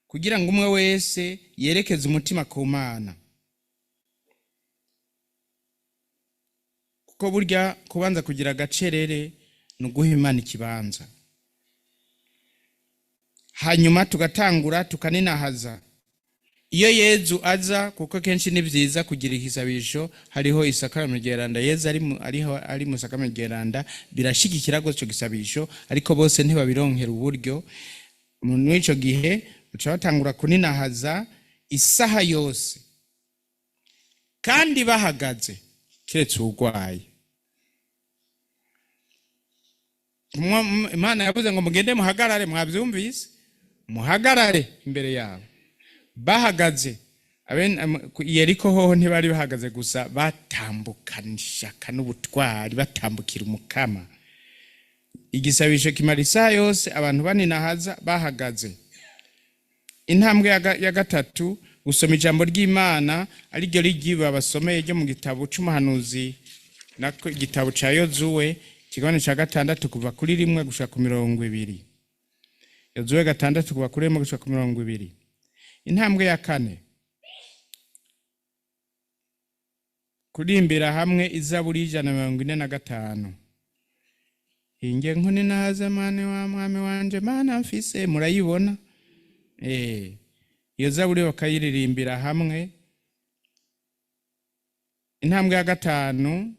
kugira ngo umwe wese yerekeze umutima ku Mana, kuko burya kubanza kugira agacerere ni uguha Imana ikibanza. Hanyuma tugatangura tukaninahaza. Iyo Yezu aza, kuko kenshi ni byiza kugira igisabisho hariho isakaramentu ryeranda, Yezu ariho, ari mu isakaramentu ryeranda, birashigikira gose ico gisabisho, ariko bose ntibabironkera uburyo. Muri ico gihe baca batangura kuninahaza isaha yose kandi bahagaze, keretse uwurwaye. Imana yavuze ngo mugende muhagarare, mwabyumvise? Muhagarare imbere yabo bahagaze. Yeriko hoho ntibari bahagaze gusa, batambukana ishaka n'ubutwari, batambukira Umukama. Igisabisho kimara isaha yose, abantu baninahaza bahagaze. Intambwe ya gatatu, gusoma ijambo ry'Imana, ariryo rigiwe abasomeye ryo mu gitabo c'umuhanuzi, nako igitabo ca Yozuwe, ikigabane ca 6 kuva kuri 1 gushika ku 20. Yozuwe 6 kuva kuri 1 gushika ku 20. Intambwe ya kane, kurimbira hamwe izaburi 145. Inge nkuni nahaza mane wa mwami wanje mana mfise, murayibona? Iyo zaburi bakayiririmbira hamwe. Intambwe ya gatanu,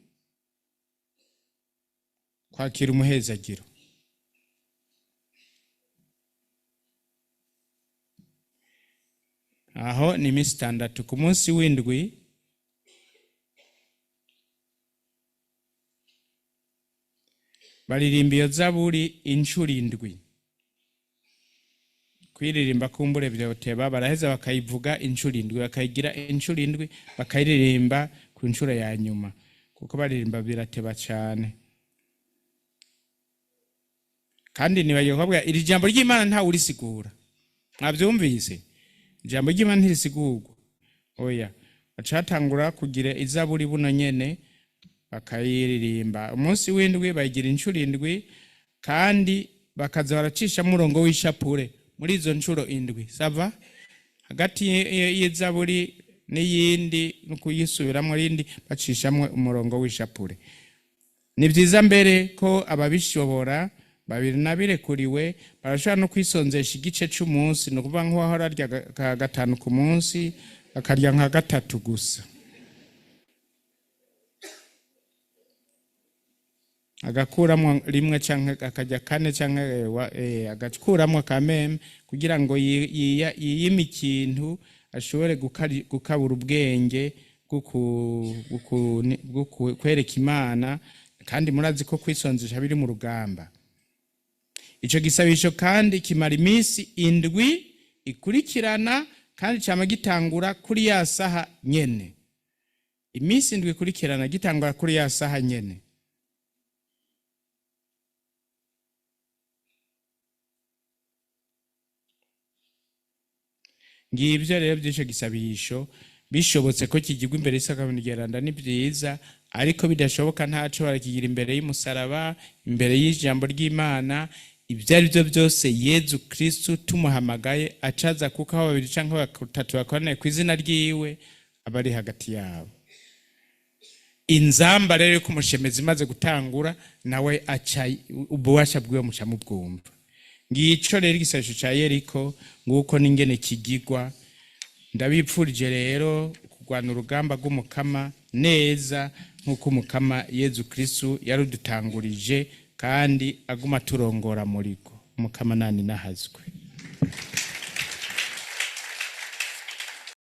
kwakira umuhezagiro. Aho ni iminsi 6. Ku munsi w'indwi baririmba iyo zaburi inshuro 7. Kwiririmba kumbure vyoteba, baraheza bakayivuga inshuro 7, bakayigira inshuro 7, bakayiririmba ku nshuro ya nyuma, kuko baririmba birateba cyane. Kandi nibagiye kubabwira iri jambo ry'Imana ntawe urisigura. Mwabyumvise? Ijambo ry'Imana ntirisigurwa. Oya, bacatangura kugira izaburi buno nyene bakayiririmba. Umunsi w'indwi bayigira inshuro indwi, kandi bakaza baracishamo umurongo w'ishapure muri izo nshuro indwi. Ça va? Hagati y'izaburi n'iyindi no kuyisubiramwo rindi, bacishamwo umurongo w'ishapure. Ni vyiza mbere ko ababishobora babiri nabirekuriwe barashobora no kwisonzesha igice c'umunsi, ni ukuvuga nk'uwahora arya ka gatanu ku munsi akarya nka gatatu gusa, agakuramwo rimwe canke akarya kane canke agakuramwo kameme kugira ngo yiyime ikintu, ashobore gukabura ubwenge bwo kwereka Imana. Kandi murazi ko kwisonzesha biri mu rugamba. Ico gisabisho kandi kimara iminsi indwi ikurikirana, kandi cama gitangura kuri ya saha nyene. Iminsi indwi ikurikirana gitangura kuri ya saha nyene. Ngibyo rero by'ico gisabisho. Bishobotse ko kigirwa imbere y'Isakramentu Ryeranda ni vyiza, ariko bidashoboka ntaco barakigira imbere y'umusaraba, imbere y'ijambo ry'Imana. Ibyo ari byo byose, Yezu Kristu tumuhamagaye acaza, kuko aho babiri canke batatu bakoraniye ku izina ryiwe aba ari hagati yabo. Inzamba rero yo kumushemeza imaze gutangura, nawe aca ububasha bwiwe muca mubwumva. Ngico rero igisabisho ca Yeriko, nguko n'ingene kigigwa. Ndabipfurije rero kurwana urugamba rw'Umukama neza nk'uko Umukama Yezu Kristu yarudutangurije, kandi aguma turongora muriko. Umukama nani nahazwe.